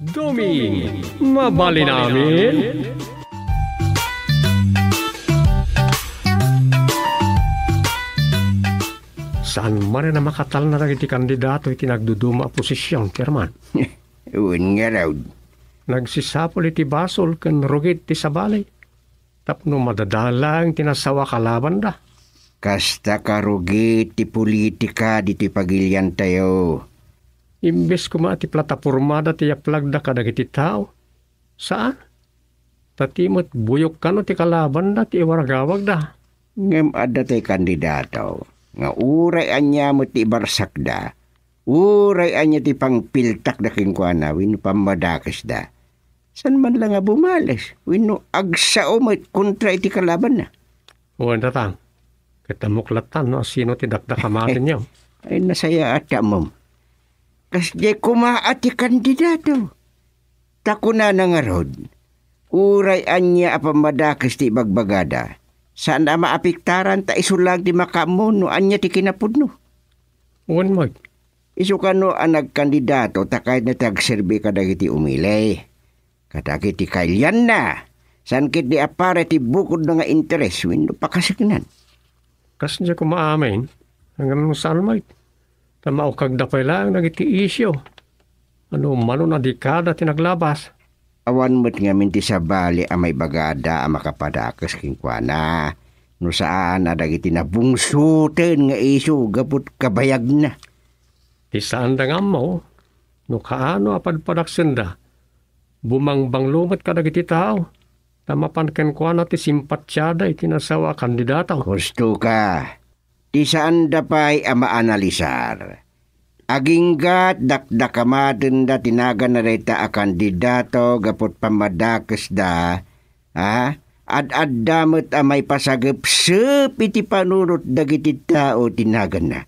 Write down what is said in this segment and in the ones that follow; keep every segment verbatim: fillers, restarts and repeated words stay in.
Duming, mabalin amin? Saan manen a makatalna dagiti kandidato iti nagduduma a posisyon, Chairman? Wen ngarud. Nagsisapul iti basol ken rugit ti sabali tapno madadalan ti nasao a kalabanda. Kasta karugit ti politika ditoy pagiliantayo. Imbes koma ti platapormada ti yaplagda kadagiti tao, saan? Ta ti met buyok kano ti kalabanda ti iwaragawagda. Ngem adda tay kandidato nga uray ania met ti ibarsakda, uray ania ti pangpiltakda kenkuana wenno pammadakesda, saan man la nga bumales wenno agsao met kontra iti kalabanna. Wen, Tatang, ket ammok latta no asino ti dakdakamatenyo. Ay, nasayaat ti ammom. Kasdiay koma a ti kandidato. Ta kunana ngarud, uray ania a pammadakes ti ibagbagada, saan a maapektaran ta isu laeng ti makaammo no ania ti kinapudno. Wen met. Isu kano a nagkandidato ta kayatna ti agserbi kadagiti umili, kadagiti kailianna, saan ketdi a para ti bukodna nga interes wenno pakaseknan. Kasdiay koma amin, ngem saan met, ta maukagda pay laeng dagiti isyu. Ano manon a dekada ti naglabas. Awan met ngamin ti sabali a maibagada a makapadakes kenkuana, no saan a dagiti nabungsoten nga isyu gapu ti kabayagna. Ti saanda nga ammo, no kaano a padpadaksenda, bumangbanglo met kadagiti tao, ta mapan kenkuana ti simpatiada iti nasao a kandidato. Husto ka. Ti saanda pay a maanalisar. Aginggat dakdakamatenda ti naganna dayta a kandidato gapu ti pammadakesda, a, ad-adda met a maipasagepsep iti panunot dagiti tao ti naganna.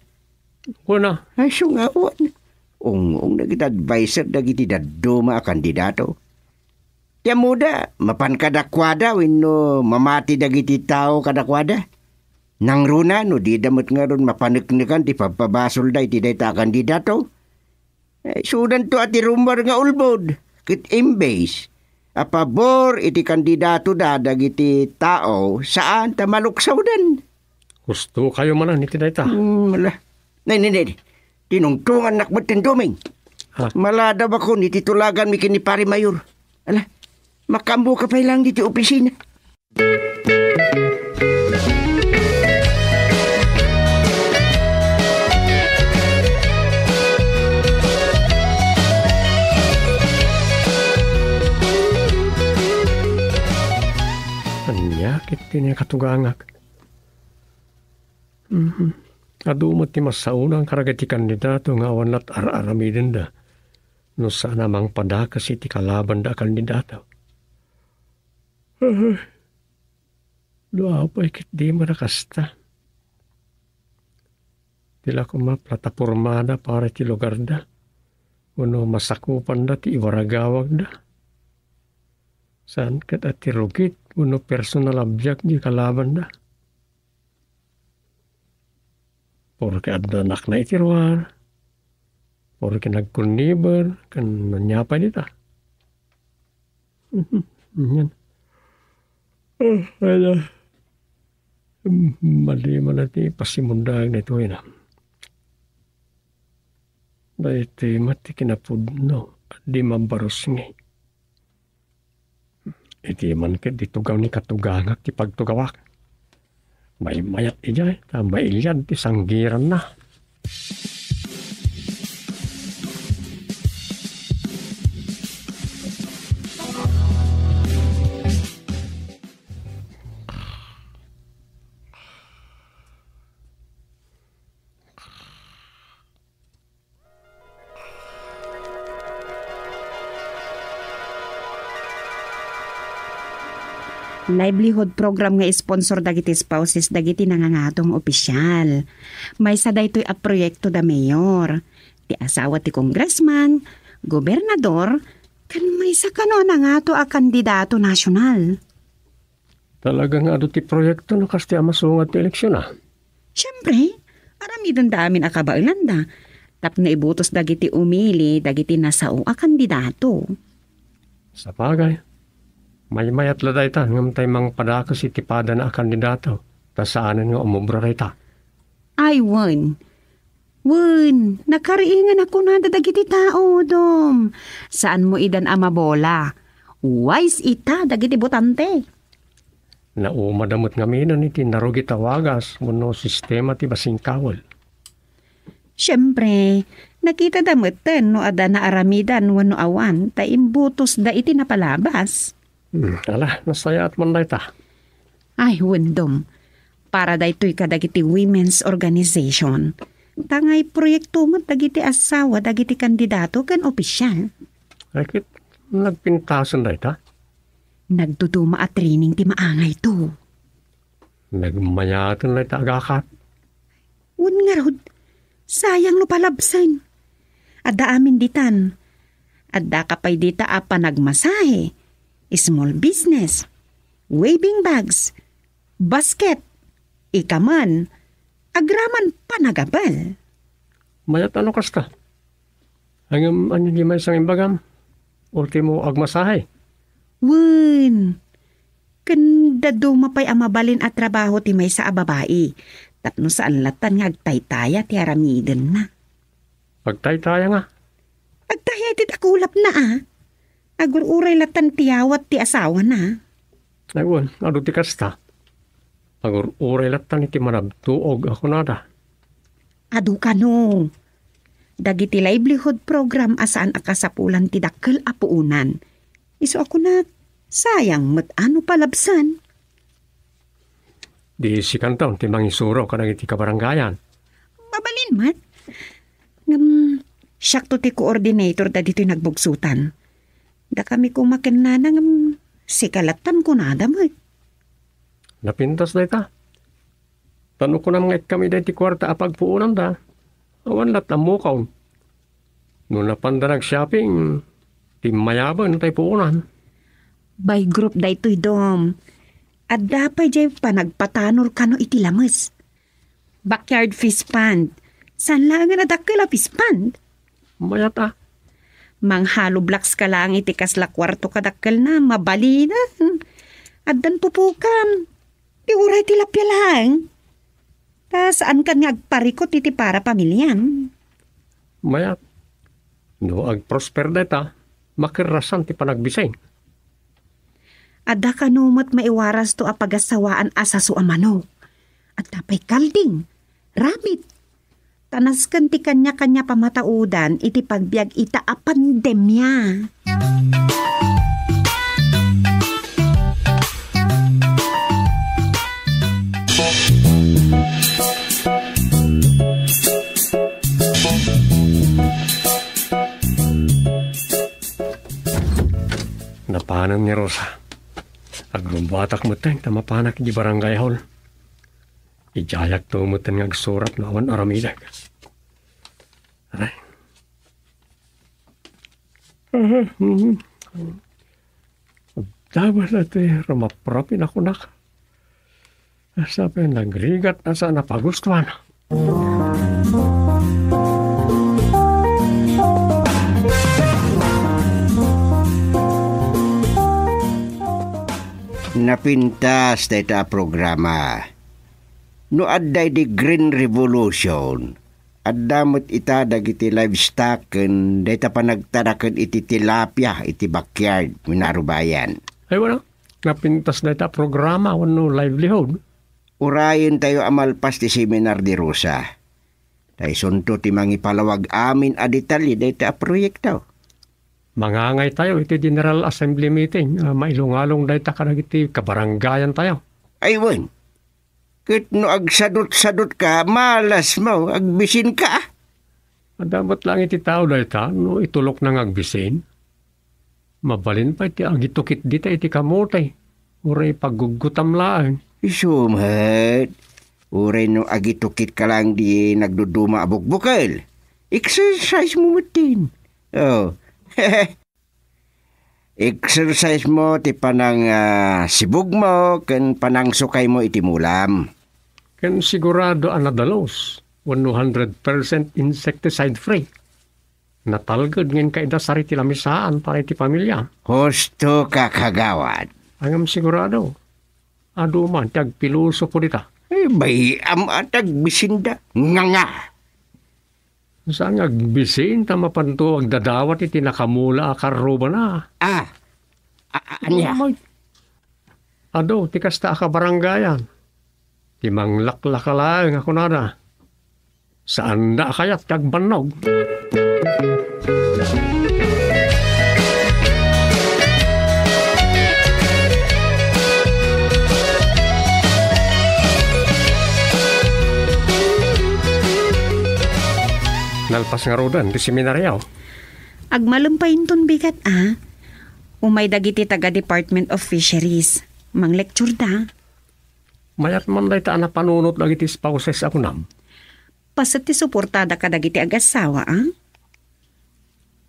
Kuna? Ay, sungawan. Ung-ung dagiti adviser dagiti dadduma a kandidato. Ti ammoda, mapan kadakuada wenno mamati dagiti tao kadakuada? Nangruna no dida met ngarud mapaneknekan ti pagpabasolda iti dayta a kandidato? Eh, sudanto a ti rumor nga ulbod, ket imbes a pabor iti kandidatoda dagiti tao, saan ta maluksawdan. Husto kayo manen iti dayta. Hmm, ala. Nay, nay, nay. Tinungtungannak met ti Duming. Ha? Maladawakon iti tulaganmi ken ni Pari Mayor. Ala, makaammoka pay laeng ditoy opisina. Ania ket ti nakatugangak? Mhm. Adu met ti masaodan kadagiti kandidato nga awan lat ar-aramidenda no saan a mangpadakes iti kalabanda a kandidato. Ay, no apay ket di met a kasta. Ti la koma platapormada para iti lugarda, wenno masakupanda ti iwaragawagda. Saan ket a ti rugit wenno personal a biag di kalabanda. Porke adda anakna iti ruar, porke nagkunniber, ken ania pay dita. Mhm, ania. Ah, ala. Hmm, madi man ti pasimundaag daytoy na. Daytoy met ti kinapudno, di mabarusngi. Iti man ket di tugaw ni katugangak ti pagtugawak. Maymayat idiay, ta mailian ti sanggiranna. Livelihood program nga sponsor dagiti spouses dagiti nangangato nga opisyal. Maysa daytoy a proyekto da mayor, ti asawa ti congressman, gobernador, ken maysa kano a nangato a kandidato nasional. Talaga nga adu ti proyekto no kasta a masungad ti eleksyon, a? Siempre, aramidenda amin a kabaelanda tapno ibutos dagiti umili dagiti nasao a kandidato. Sapagay, maymayat la dayta ngem tay mangpadakes iti padana a kandidato, ta saanen nga umobra dayta. Ay, wen. Wen, nakariingan a kunada dagiti tao, Dom. Saanmo idan a mabola. Wise ita dagiti botante. Naumada met ngamin iti narugit a wagas wenno sistema ti basingkawel. Siempre, nakitada metten no adda naaramidan wenno awan ta imbutosda iti napalabas. Hmm, ala, nasayaat man dayta. Ay, wen, Dom. Para daytoy kadagiti women's organization. Tangay proyekto met dagiti asawa dagiti kandidato ken opisyal. Ay, ket nagpintasen dayta? Nagduduma a training ti maangayto. Nagmayaten dayta agakat. Wen ngarud, sayang no palabsen. Adda amin ditan. Addaka pay dita a panagmasahe, small business, waving bags, basket, ikaman, agraman panagabal. Mayat a no kasta. Ngem ania di maysa nga imbagam? Ultimo, agmasahe. Wen, ken dadduma pay a mabalin a trabaho ti maysa a babai, tapno saan lattan nga agtaytaya ti aramidenna. Agtaytaya nga? Agtaytaya ti dakulapna a. Agur-uray lattan ti yawat ti asawana. Ay, wen, adu ti kasta. Agur-uray lattan iti managtuog a kunada. Adu kano. Dagiti livelihood program a saan a kasapulan ti dakkel a puonan. Isu a kunak, sayang met a no palabsan. Di sikanto ti mangisuro kadagiti kabarangayan. Mabalin met. Ngem, siakto ti coordinator dagitoy nagbugsutan. Dakami koma ken nana ngem sika lattan kunada met. Napintas dayta. Ta no kunam nga ikkam idiay ti kuarta a pagpuonanda, awan lat a mukaw. No napanda nag-shopping, timmayaben tay puonan. By group daytoy, Dom. Adda pay diay panagpatanor kano iti lames. Backyard fish pond. Saan laengen a dakkel a fish pond? Mayat a. Manghollow blocks ka laeng iti kasla kuarto kadakkelna, mabalinen. Addan pupukam. Ti uray ti lapia laeng. Ta saankan nga agparikut iti para pamiliam. Mayat. No agprosper dayta, makerrasan ti panagbising. Adda kano met maiwarasto a pagasawaan a saso a manok. Adda pay kalding, rabbit. Ta nasken ti kaniakania pamataudan iti pagbiag ita a pandemia. Napanen ni Rosa. Aglubbatak metten ta mapanak iti barangay hall. Idiayakto metten nga agsurat no awan aramidek. Aray. Dapat na ti rumaprapin a kunak. Sapay nagrigat a saan a pagustuhan. Napintas dayta a programa. No adda idi Green Revolution, adda met ita dagiti livestock ken dayta panagtaraken iti tilapia iti backyard, Minarubayan. Ay, wala. Napintas dayta a programa wenno livelihood. Urayentayo a malpas ti seminar di Rosa. Ta isunto ti mangipalawag amin a detalye dayta a proyekto. Mangangaytayo iti General Assembly meeting a mailungalong dayta kadagiti kabarangayantayo. Ay, wen. Ket no agsadut-sadutka, malasmo, agbisinka. Adda met laeng iti tao dayta no itulokna nga agbisin. Mabalin pay ti agitukit dita iti kamote, uray pagguggutam laeng. Isu met, uray no agitukitka laeng di nagduduma a bukbukel, exercise mo metten. Oh. Exercise mo ti panang, ah, sibugmo ken panangsukaymo iti mulam. Ken sigurado a nadalus wenno hundred percent insecticide free. Natalged nga inka ida sar iti lamisaan para iti familia. Husto ka, kagawad. Ngem sigurado, adu man ti agpilosopo dita. Eh, bay-am a ti agbisinda. Nga nga. Saan nga agbisin ta mapanto agdadawat iti nakamula a karrubana? Ah, a-, a-, ania? May-, adu, ti kasta a kabarangayan. Ti manglaklaka laeng a kunada, saanda a kayat ti agbannog. Nalpas ngaruden ti seminario. Agmalem pay inton bigat a. Umay dagiti taga Department of Fisheries. Manglecture da. Mayat man dayta a napanunot dagiti spouses a kunam. Paset ti suportada kadagiti agassawa, a?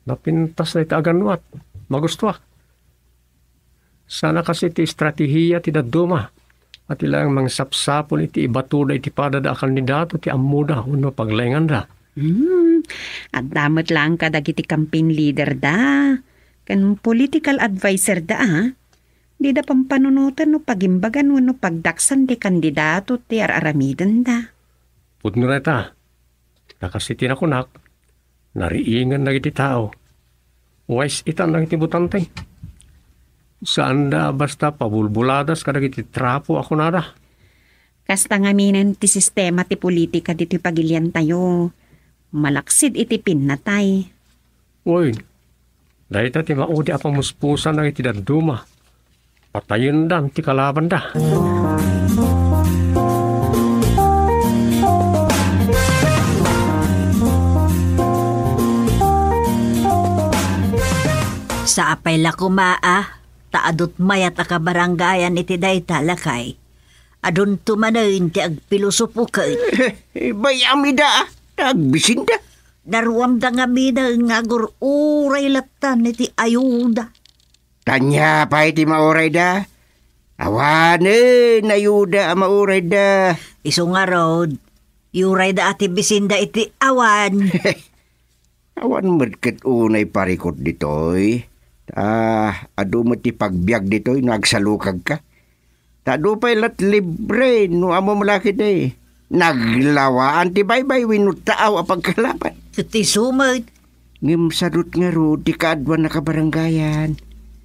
Napintas dayta a ganwat. Magustuak. Sana kasi ti estratehiya ti dadduma. Iti laeng mangsapsapul iti ibatoda iti padada a kandidato ti ammoda wenno paglainganda. Hmm. Adda met laeng kadagiti campaign leader da. Ken political adviser da, a? Dida pampanunotan no pagimbagan wenno pagdaksan ti kandidato ti ar-aramidenda. Pudno dayta. Ta kas iti nakunak, nariingan dagiti tao. Wais itan dagiti butante. Saanda a basta pabulbuladas kadagiti trapo a kunada. Kasta ngaminen ti sistema ti politika ditoy pagiliantayo. Malaksid iti pinnatay. Wen, dayta ti maudi a pamuspusan dagiti dadduma. Patayendan ti kalabanda. Saan pay la koma a, ta adut mayat a kabarangayan iti dayta, lakay. Adunto manen ti agpilosopo ket. Eh, bay-am ida, a, ta agbisinda. Naruamda ngaminen nga agur-uray lattan iti ayuda. Ania pay ti maurayda? Awanen ayuda a maurayda. Isu ngarud, urayda a ti bisinda iti awan. Awan met ket unay parikut ditoy. Ah, adu met ti pagbiag ditoy no agsalukagka. Ta adu pay lat libre no ammom la ketdi. Naglawaan ti baybay wenno taaw a pagkalaban. Ket isu met. Ngem sadut ngarud ti kaaduan a kabarangayan.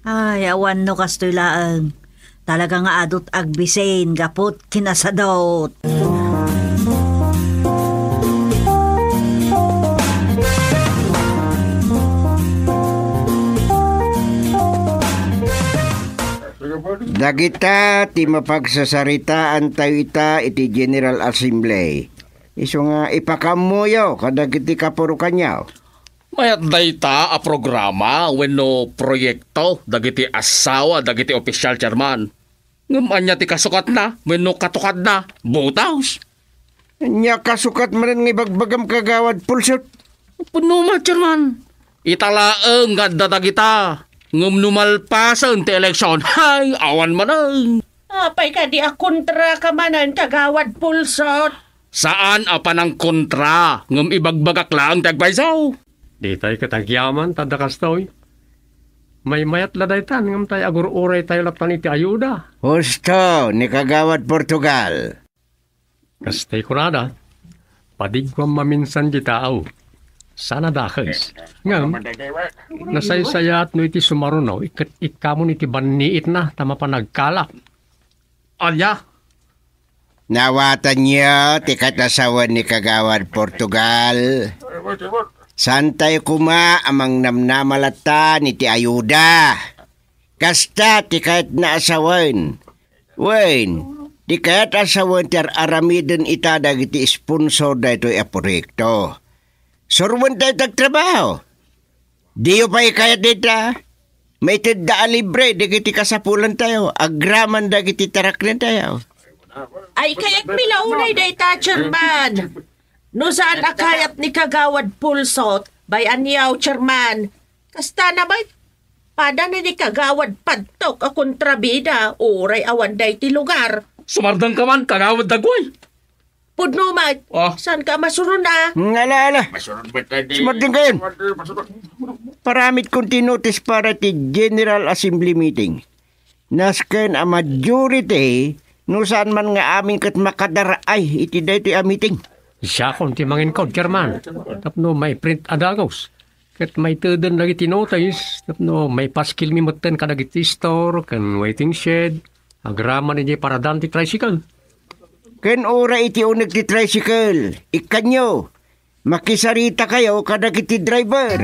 Ay, awan no kastoy laeng. Talaga nga adut agbisin gapu ti kinasadut. Dagita ti mapagsasaritaantayo ita iti General Assembly. Isu nga ipakaammoyo kadagiti kapurokanyo. Mayat dayta a programa wenno proyekto dagiti asawa dagiti opisyal, Chairman. Ngem ania ti kasukatna wenno katukadna? Butas. Ania kasukat manen nga ibagbagam, Kagawad Pulsot? Pudno met, Chairman. Ita laeng nga adda dagita. Ngem no malpasen ti eleksion, hay, awan manen. Apay kadi a kontraka manen, Kagawad Pulsot? Saan a panangkontra, ngem ibagbagak laeng ti agpayso. Ditay ket agyaman ta adda kastoy. Maymayat la daytan, ngem tay agur-uraytayo lattan iti ayuda. Husto ni Kagawad Portugal. Kastay kunada, padigguam maminsan ti tao. Saan a dakes. Ngem, nasaysayaat no iti sumaruno, iket ikkamon iti banniitna, ta mapan agkala. Ania? Nawatanyo ti katasawen ni Kagawad Portugal. Saantayo koma a mangnamnama lattan iti ayuda. Kasta ti kayatna a sawen. Wen, ti kayat a sawen ti ar-aramiden ita dagiti sponsor daytoy a proyekto. Surwentayo ti agtrabaho. Diyo pay kayat dayta? Maitedda a libre dagiti kasapulantayo agraman dagiti taraknentayo. Ay, kayatmi la unay dayta, Chairman. No saan a kayat ni Kagawad Pulsot, bay-anyo, Chairman. Kasta na bay, pada ni, ni Kagawad Padtok a kontrabida, uray awan dayta ti lugar. Sumardengka man, Kagawad Dagway. Pudno man. Oh. Saan ka masurun, ah? Nga, ala, ala. Masurun ba tayo? Sumardeng kayon. Paramit kong tinutis para ti General Assembly meeting. Nasken a majority, no saan man nga amin ket makadaraay iti daytoy a meeting. Siakon ti manginkod, Chairman. Tapno maiprint a dagus. Ket maiteden dagiti notice, tapno maipaskilmi metten kadagiti store, ken waiting shed, agraman idiay paradan ti tricycle. Ken uray iti uneg ti tricycle, ikkanyo, makisarita kayo kadagiti driver.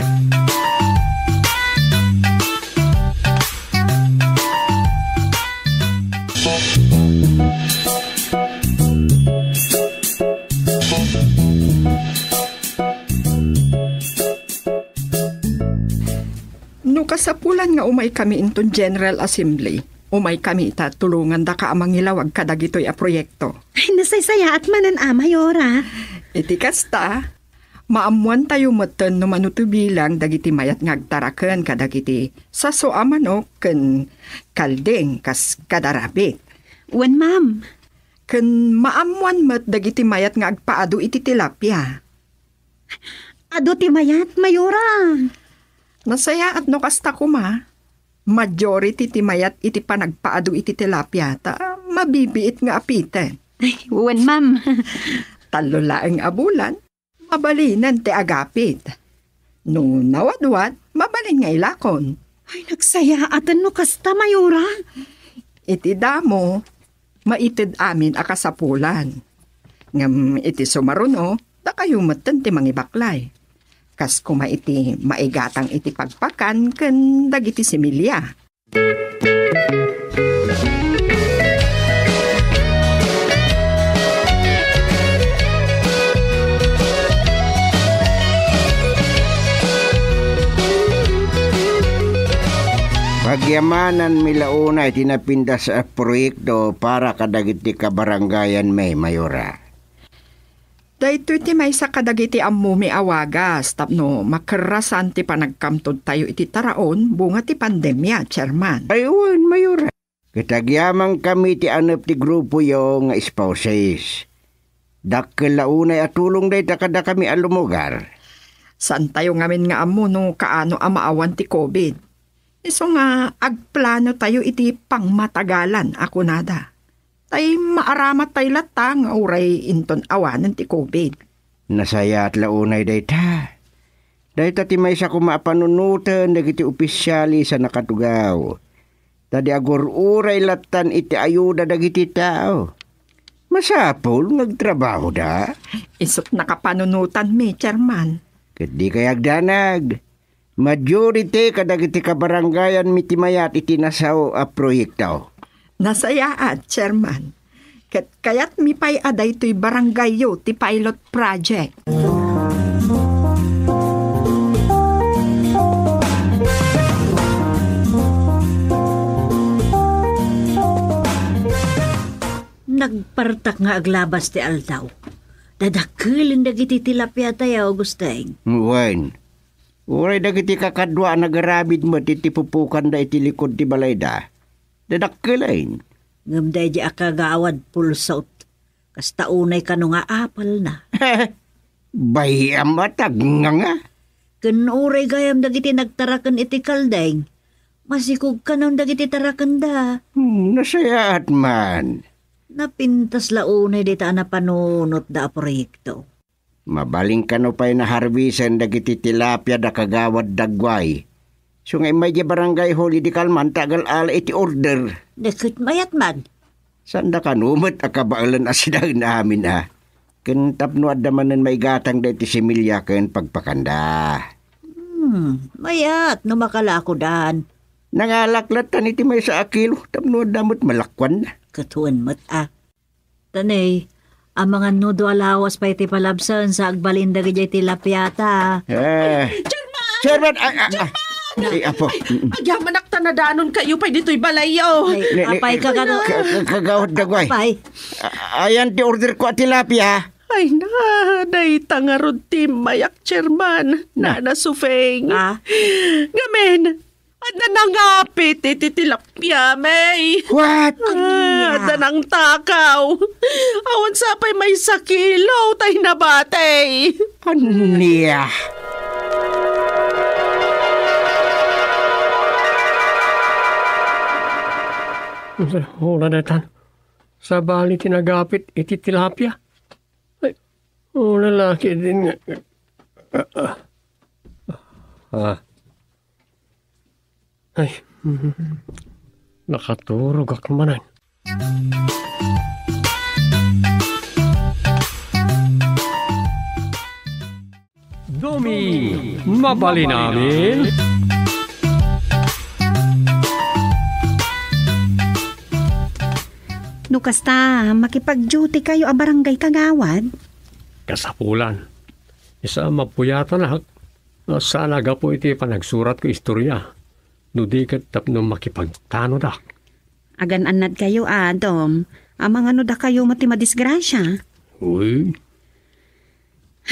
No kasapulan nga umaykami inton General Assembly, umaykami ita tulongandaka a mangilawag kadagitoy a proyekto. Ay, nasaysayaat manen a, Mayora. Iti kasta, maammoantayo metten no mano ti bilang dagiti mayat nga agtaraken kadagiti saso a manok ken kalding kas kadarabit. Wen, ma'am. Ken maammoan met dagiti mayat nga agpaadu iti tilapia. Adu ti mayat, Mayora. Nasayaat no kasta koma. Majority ti mayat iti panagpaadu iti tilapia ta mabibiit nga apiten. Ay, wen, ma'am. Tallo laeng a bulan, mabalinen ti agapit. No nawadwad, mabalin nga ilakon. Ay, nagsayaaten no kasta, Mayora. Iti damo, maited amin a kasapulan. Ngem iti sumaruno, dakayo metten ti mangibaklay. Kas koma iti maigatang iti pagpakan ken dagiti similya. Pagyamananmi la unay ti napintas a proyekto para kadagiti kabarangayanmi, Mayora. Daytoy ti maysa kadagiti ammomi a wagas tapno makerrasan ti panagkamtodtayo iti taraon bunga ti pandemia, Chairman. Ay, wen, Mayora. Ket agyamankami ti anep ti grupoyo nga spouses. Dakkel la unay a tulong dayta kadakami a lumugar. Saantayo ngamin nga ammo no kaano a maawan ti covid. Isu nga agplanotayo iti pangmatagalan a kunada. Tay maaramatay latta nga uray inton awanen ti covid. Nasayaat la unay dayta. Dayta ti maysa koma a panunoten dagiti opisialis a nakatugaw. Ta di agur-uray lattan iti ayuda dagiti tao. Masapul nga agtrabahoda. Isut nakapanunotanmi, Chairman. Ket di kay agdanag. Majority kadagiti kabarangayanmi ti mayat iti nasao a proyekto. Nasayaat, Chairman. Ket kayatmi pay a daytoy barangayyo ti pilot project. Nagpartak nga aglabas ti aldaw. Dadakkelen dagiti tilapia tayo, Gusteng. Wen, uray dagiti kakadua a nagarabid met iti pupukanda iti likud ti balayda. Dadakkelen. Ngem daydi a kagawad pulsot. Kasta unay kano nga apalna. Bay-am a tagnganga. Ken uray gayam dagiti nagtaraken iti kaldeng, masikog kanon dagiti tarakenda. Hmm, nasayaat man. Napintas la unay dita a napanunotda a proyekto. Mabalin kano pay naharbisen dagiti tilapia da kagawad dagway. Isu nga immay di barangay hall idi kalman ta agal-ala iti order. Dagiti mayat man. Sanda kano met a kabaelan a sidaen amin a. Ken tapno adda manen maigatangda iti similya ken pagpakanda. Hmm, mayat no makalakodan. Nangalak lattan iti maysa a kilo tapno adda met malakuanna. Ket wen met a. Tanay, amangan no dua lawas pay ti palabsen sa agbalin dagiti tilapia ta. Eh. Chairman! Chairman! Ay, ay, ay. Chairman! Ay, apo. Ay, mm-mm. Agyamanak ta nadanon kayo pay ditoy balayyo. Ay, ni, ni, apay ka, kano? Ka-, ka-, kagawad dagway. Apay. A-, ayan ti order ko a tilapia. Ay na, dayta ngarud ti mayak, Chairman. Na. Nana Sufeng. Ah? Ngamin, Adda nangapit iti tilapiami. What? Ah, adda nangtakaw. Awan sa pay maysa kilo tay nabati. Ania? Hula daytan. Sabali ti nagapit iti tilapia. Ay, o, lalaki din nga. Ah, ah. Ah. Ay, nakaturogak manen. Domi, mabalin amin. No kasta, makipag-duty kayo a barangay kagawad? Kasapulan. Isu a mapuyatanak, no saan a gapu iti panagsuratko istorya. No di ket tapno makipagtanodak. Agan-annad kayo, Dom. Amangan no dakayo met ti madisgrasia. Uy.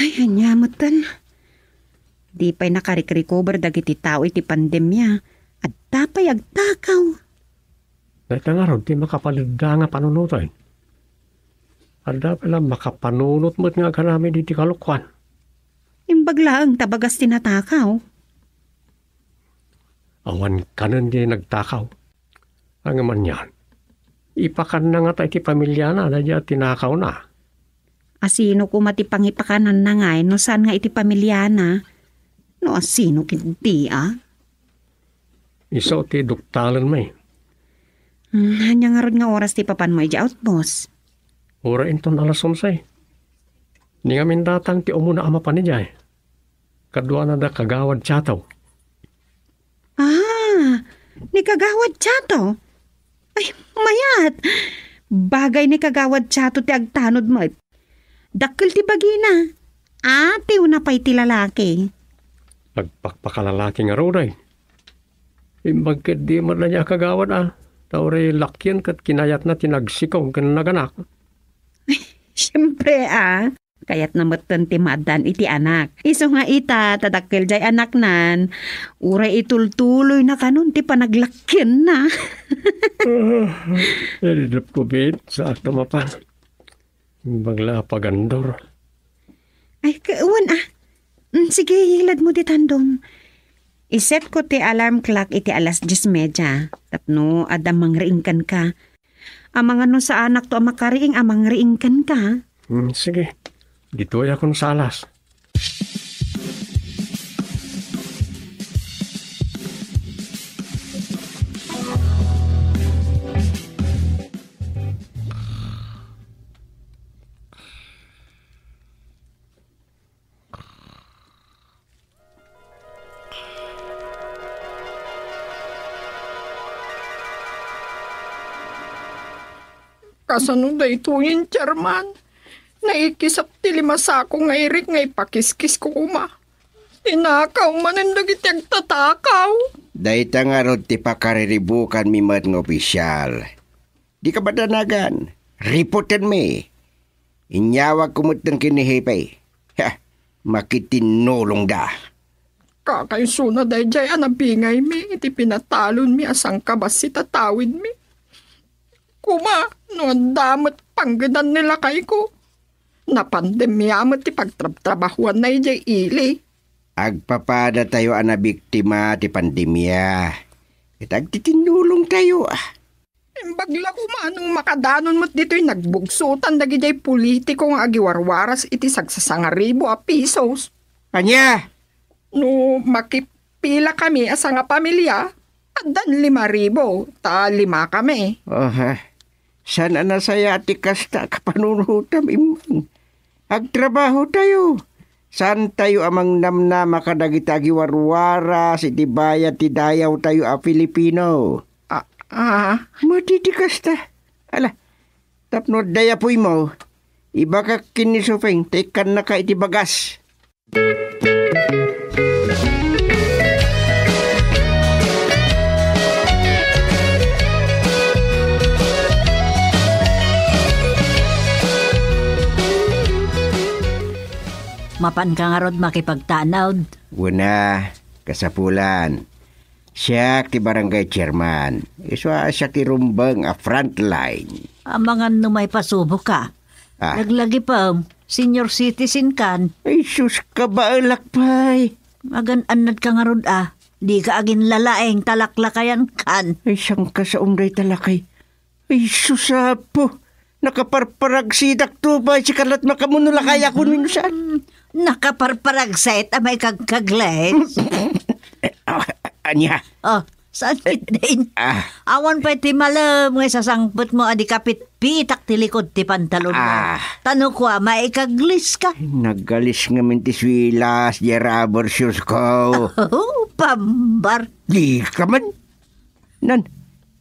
Ay, ania metten. Di pay nakarik-recover dagiti tao iti pandemia. Adda pay agtakaw. Dayta ngarud ti makapaledda nga panunoten. Adda pay la makapanunot met nga aganami diti kalokuan. Imbag laeng ta bagas ti natakaw. Awan kanen di nagtakaw. Ngem anian, ipakanna ngata iti pamiliana daydi a tinakawna. Asino koma ti pangipakananna ngay no saan nga iti pamiliana? No asino ketdi a? Isu ti duktalenmi. Hmm, ania ngarud nga oras ti papanmo idiay outpost? Uray inton alas onse. Ni ngamin datang ti umuna a mapan idiay. Kaduana da Kagawad Chato. Ah, ni Kagawad Chato? Ay, mayat! Bagay ni Kagawad Chato ti agtanod met. Dakkel ti bagina. Atiwna pay ti lalaki. Agpakpakalalaki ngarud ay. Imbag ketdi met la a kagawad a. Ta uray lakien ket kinayatna ti nagsikog ken naganak. Siempre a. Kayatna metten ti maaddaan iti anak. Isu nga ita, ta dakkel jay anaknan, uray itultuloyna kanon ti panaglakienna. Ay, dapkubit, sa akta mapan. Bagla a pagandor. Ay, ka-, wen, ah. Mm, sige, yilad mo ditan, Dom. Iset ko ti alarm clock iti alas dies media. Tapno adda mangriing kenka. Amangan no saanakto a makariing a mangriing kenka. Hmm, sige. Ditoy akon salas. Kasano daytoyen, Chairman? Naikisap ti lima sako nga irik nga ipakiskis ko koma. Tinakaw manen dagiti agtatakaw. Dayta ngarud ti pakariribukanmi met nga opisial. Dika madanagan. Riputenmi. Inyawagko metten ken ni Hepe. Ha, makitinnulongda. Kakaisuna daydiay a nabingaymi iti pinatalonmi a sangkabassit a tawidmi. Koma, no adda met panggedan ni lakayko. Napandemia met ti pagtrabtrabahuanna idiay ili. Agpapadatayo a nabiktima ti pandemia. Ket agtitinnulongtayo, ah. Imbag la koma no makadanon met ditoy nagbugsotan dagidiay politiko nga agiwarwaras iti sagsasangaribu a pesos. Ania? No makipila kami a sangapamilia, addan lima ribu, ta lima kami. Aha. Saan a nasayaat ti kasta a kapanunotam, Immang? Agtrabahotayo. Saantayo a mangnamnama kadagiti agiwarwaras iti bayad ti dayawtayo a Filipino. Ah, ah. Madi ti kasta. Ala, tapno adda apuymo, ibagak ken ni Suping ta ikkannaka iti bagas. Mapanka ngarud makipagtanod? Wen a, kasapulan. Siak ti barangay chairman. Isu a siak ti rumbeng a frontline. Amangan no maipasuboka. Ah. Laglagipem, senior citizen kan. Ay, sus, kabaelak pay. Agan-annad ka ngarud a. Di ka aginlalaeng talaklakayan kan. Ay, sangka sa umday talakay. Ay, sus, Apo. Nakaparparagsidak to ba? Si kalat makamunulakay ako, no saan? Hmm, nakaparparagsit a maikagkaglit. Ah, ania? Oh, saan Eh, din? ah. Awan pay ti malem nga isasangpet mo a di kapitpitak ti likod ti pantalon mo. Ah. Tano kua, maikaglis ka. Nagalis ngamin ti swilas, di rubber shoes ko. Oh, pambar. Di ka man. Nan,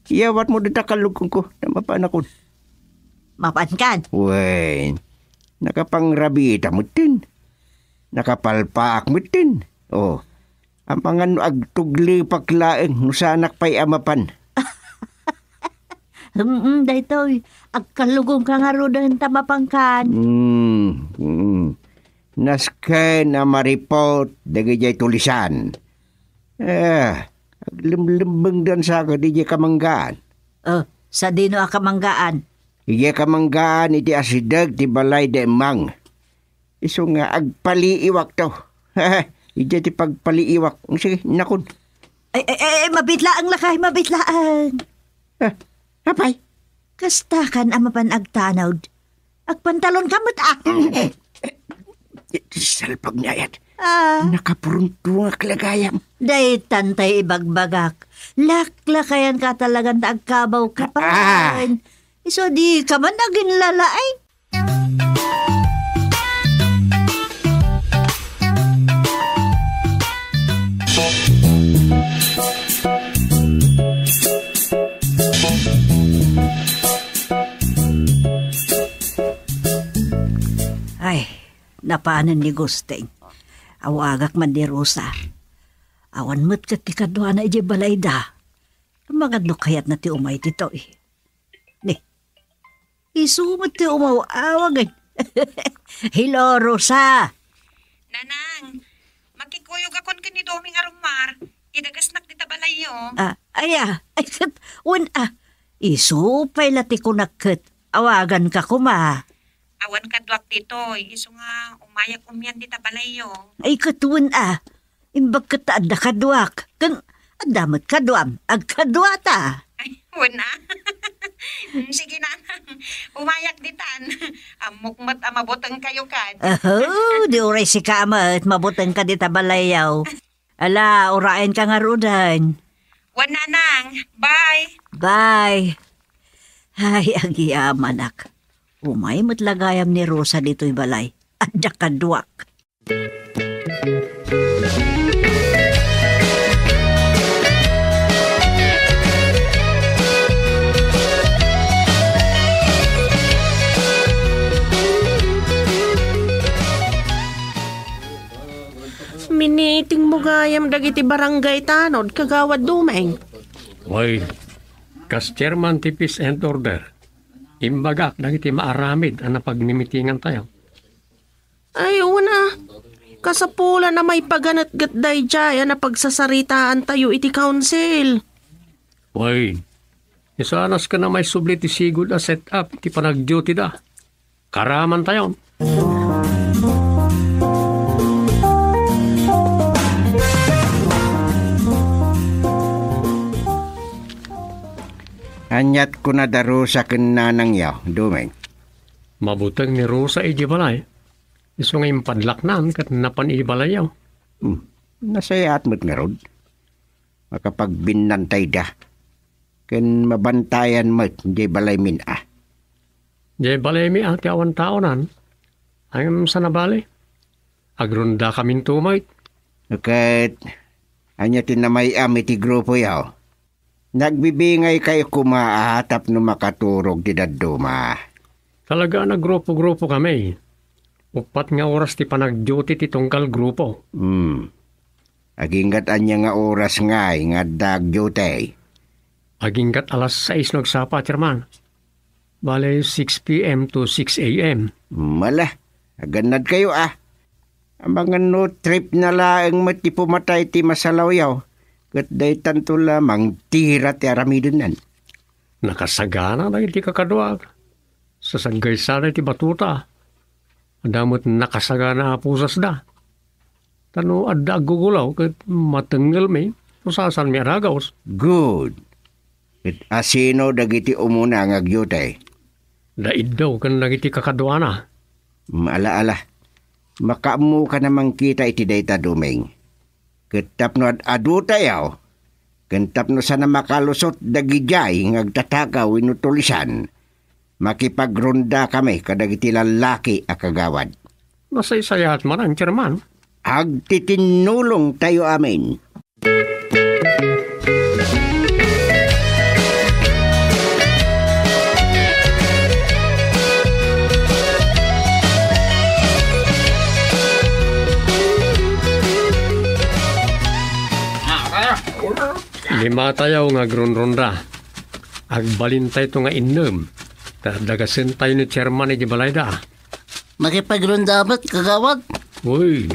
iyawat mo dita kalugong ko, ta mapanakon. Mapankan? Wen, nakapangrabita metten. Nakapalpaak metten. Oh, amangan no agtuglepak laeng no saanak pay a mapan. Mm, daytoy. Agkalugong ka ngaruden ta mapankan. Mm, mm. Nasken a maripot dagijay tulisan. Eh, aglemlemmengdan sa kadi diay kamanggaan. Oh, sadino a kamanggaan? Idiay kamanggaan iti asideg ti balay da Emmang. Isu nga agpaliiwak to. Idiay ti pagpaliiwak. Sige, nakon. Ay, ay, ay, ay, mabitlaang lakay, mabitlaang. Ah, apay? Kasta kan a mapan agtanod. Agpantalon ka met, ah. Salpag ni ayat. Ah. Nakapuruntungak lagayam. Daytan tay ibagbagak. Laklakayan ka talagan ta agkabaw ka pa. Ah. Isu di ka man aginlalaay. Ay, napanen ni Gusting. Awagak man ni Rosa. Awan met ket ti kaduana idiay balayda. Amangan no kayatna ti umay ditoy. Ni, isu met ti umaw-awag, eh. Hello, Rosa. Nanang, makikuyogakon ken ni Doming a rummar. Idagasnak dita balayyo. Ah, aya, ay, ket, wen, ah, isu pay la ti kunak ket awaganka koma. Awan kaduak ditoy, isu nga umayak umian dita balayyo. Ay, ket wen, ah, imbag ket ta adda kaduak, ken adda met kaduam, agkaduata. Ay, wen, ah. Mm, sige, nanang. Umayak ditan. Ammok met a mabutengkayo kad. Aho, di uray sika met, mabutengka dita balayyo. Ala, urayenka ngaruden. Wen, nanang. Bye. Bye. Ay, agyamanak. Umay met la gayam ni Rosa ditoy balay. Adda kaduak. Miniting mo gayam dagiti barangay tanod, Kagawad Dumeng. Wen, kas chairman ti peace and order, imbagak dagiti maaramid a napagmimitingantayo. Ay, una, kasapulan a maipaganetget daydiay a napagsasaritaantayo iti council. Wen, isu a nasken a maisubli ti sigud a set up iti panagdutida. Karamantayon. Aniat kuna da Rosa ken nanangyo, Dumeng? Mabuteng ni Rosa idiay balay. Isu nga impadlaknan ket napan idiay balayyo. Hmm. Nasayaat met ngarud. Makapagbinnantayda. Ken mabantayan met diay balaymin a. Diay balaymi a ti awan taonan. Ngem sana bale, agrondakaminto met. Ket ania ti namay-am iti grupoyo? Nagbibingaykayo koma a tapno makaturog ti dadduma. Talaga a naggrupo-grupokami. Uppat nga oras ti panagduty ti tunggal grupo. Hmm. Aginggat ania nga oras ngay nga adda agduty? Aginggat alas sais no agsapa, Chairman. Bale, six P M to six A M. Mala, agannadkayo, ah. Amangan no tripna laeng met ti pumatay ti masalawyo. ket daytanto la mangtira ti aramidennan. Nakasagana dagiti kakaduak. Sasaggaysada iti batuta. Adda met nakasagana a pusasda. Ta no adda aggugulaw ket matengngelmi, pusasanmi a dagus. Good. Ket asino dagiti umuna nga agyutay? Da Iddaw ken dagiti kakaduana. Ala, ala. Makaammoka a mangkita iti dayta, Doming. Ket tapno ad-adutayo, ken tapno saan a makalusot dagidiay nga agtatagaw wenno tulisan, makipagrondakami kadagiti lallaki a kagawad. Masaysayaat manen, Chairman. Agtitinnulongtayo amin. Limatayo nga agrunronda. Agbalintayto nga innem. Ta dagasentayo ni Chairman iti balayda. Makipagronda met, kagawad? Uy,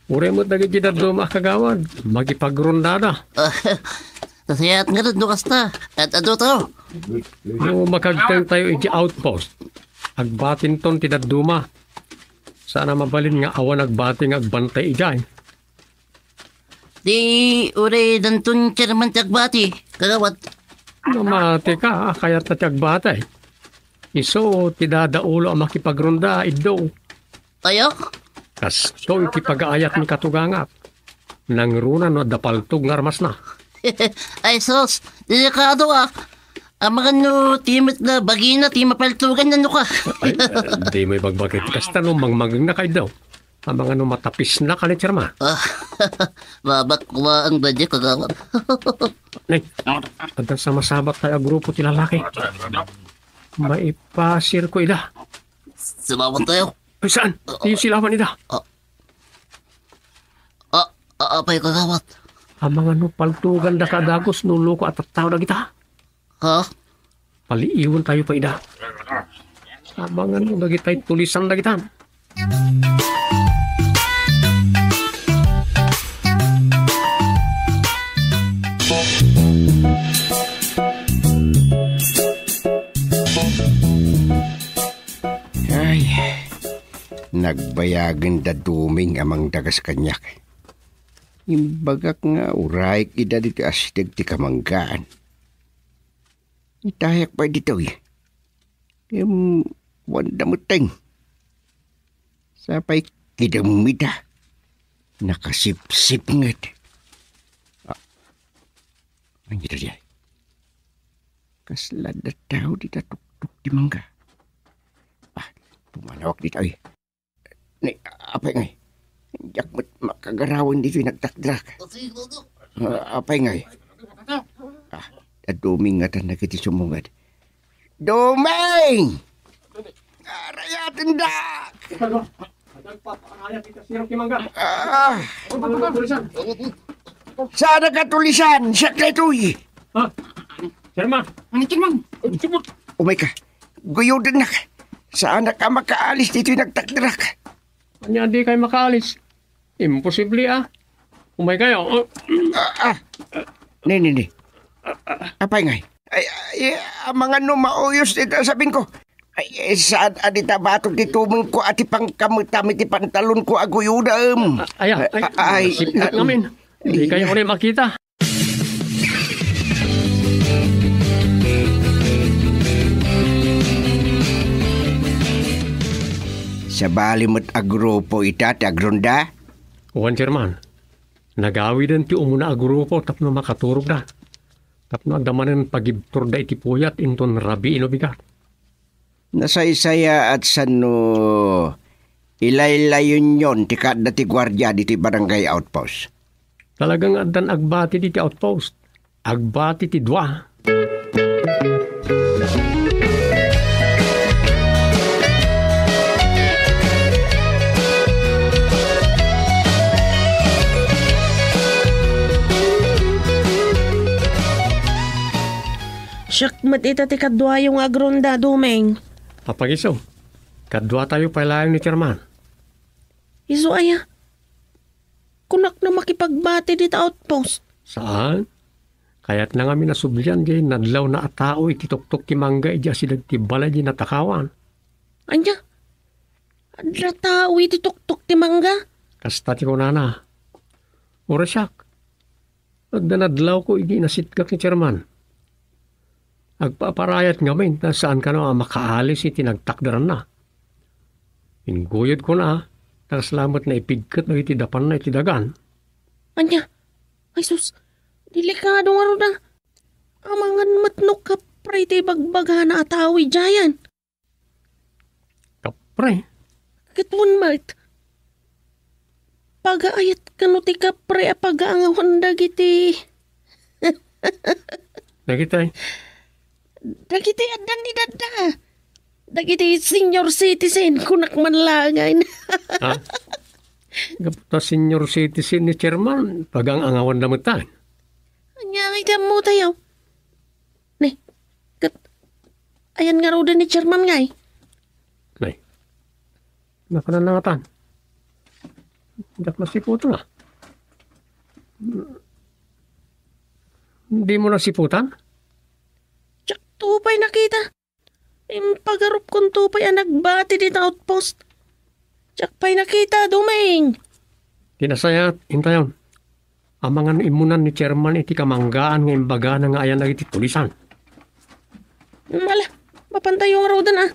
uray met dagiti dadduma a kagawad, makipagrondada. Nasayaat ngarud no kasta. Ad-adutayo. No makagtengtayo iti outpost, agbatinton ti dadduma. Saan a mabalin nga awan agbati nga agbantay idiay. Di uray danton Chairman ti agbati, kagawad. No matika, a kayatna ti agbati. Isu ti dadaulo a makipagronda, Iddo. Ayo? Kastoy ti pagaayatmi katugangak. Nangruna no adda paltog nga armasna. Ay, sus, delikado, ah. Amangan no ti met la bagina ti mapaltogan, nano ka? Ay, eh, dimo ibagbagak. Kasta no mangmangngegna ka, Iddo. Amangan no matapisna ka ni Chairman. Ah, babakkuaan daydiay, kagawad. Nay, adda sa masabat tayo a grupo ti lalaki. Maipasirko ida. Silawantayo. Ay, saan? Diyo silawan ida. Ah. Ah, ah, apay, kagawad? Amangan no paltoganda ka a dagus no loko a tattao dagita. Ha? Paliiwentayo pay ida. Amangan no dagitay tulisan dagita. Ay, nagbayagen da Doming a mangdagas kaniak. Imbagak nga urayek ida ditoy asideg ti kamanggaan. Itayak pay ditoy. Ngem, awan da metten. Sapay kidem ida. Nakasipsipnget. Ah, ania daydiay? Kasla adda tao dita tuktok ti mangga. Ah, pumanawak ditoy. Ni, apay ngay. Diak met makagarawen ditoy nagtakderak. Ah, apay ngay. Ah, da Doming ngatan dagiti sumungad. Doming! Arayatendak! Ah! Saanak a tulisan, siak daytoy. Ha? Chairman. Ano, Chairman? Umay ka. Guyodennak. Saanak a makaalis ditoy nagtakderak. Ania, dikay makaalis? Imposible, ah. Umay kayo. Ah, ah. Ni, ni, ni. Apay ngay? Ay, ay, amangan no mauyos dita sabin ko. Ay, eh, saan a dita batok ti tumeng ko a ti pangkametam iti pantalon ko a guyodem? Ah, aya, ay, ay, ay, sipnget ngamin. Di kayo ulit makita. Sabali met a grupo ita ti agronda? Wen, Chairman. Nagawiden ti umuna a grupo tapno makaturogda. Tapno adda manen pagibturda iti puyat inton rabii no bigat. Nasaysayaat sano ilaylayonyon ti kaadda ti guardia ditoy barangay outpost. Talaga nga addan agbati diti outpost. Agbati ti dua. Siak met ita ti kaduayo nga agronda, Doming. Apagiso, kaduatayo pay laeng ni Chairman. Isu aya? Kunak no makipagbati dita outpost. Saan? Kayatna ngamin a sublian diay nadlawna a tao iti tuktok ti mangga idiay asideg ti balay diay natakawan. Ania? Adda tao iti tuktok ti mangga? Kasta ti kunana. Uray siak, adda nadlawko idi inasitgak ni Chairman. Agpaparayat ngamin ta saan kano a makaalis iti nagtakderanna. Ingguyodkona, ta kasla met naipigket dagiti dapanna iti dagan. Ania? Ay sus, delikado ngarud a. Amangan met no kapre ti ibagbagana a tao idiayen. Kapre? Ket wen met. Pagaayat kano ti kapre a pagaangawan dagiti Dagiti? Dagiti addan ni dadda. Dagiti senior citizen, kunak man laengen. Ha? Gapu ta senior citizen ni Chairman, pagang-angawanda met tayo. Ania ngay ti ammo tayo? Ni, ket, ayan nga rudan ni Chairman ngay? Nay, nakananangatan. Diak nasiputan, ah. Di mo nasiputan? Diak to pay nakita. Impagarupkon to pay a nagbati dita outpost. Diak pay nakita, Doming. Ti nasayaat, intayon. Amangan immunan ni Chairman iti kamanggaan nga imbagana nga ayan dagiti tulisan. Mala, mapantayo nga rudan, ah.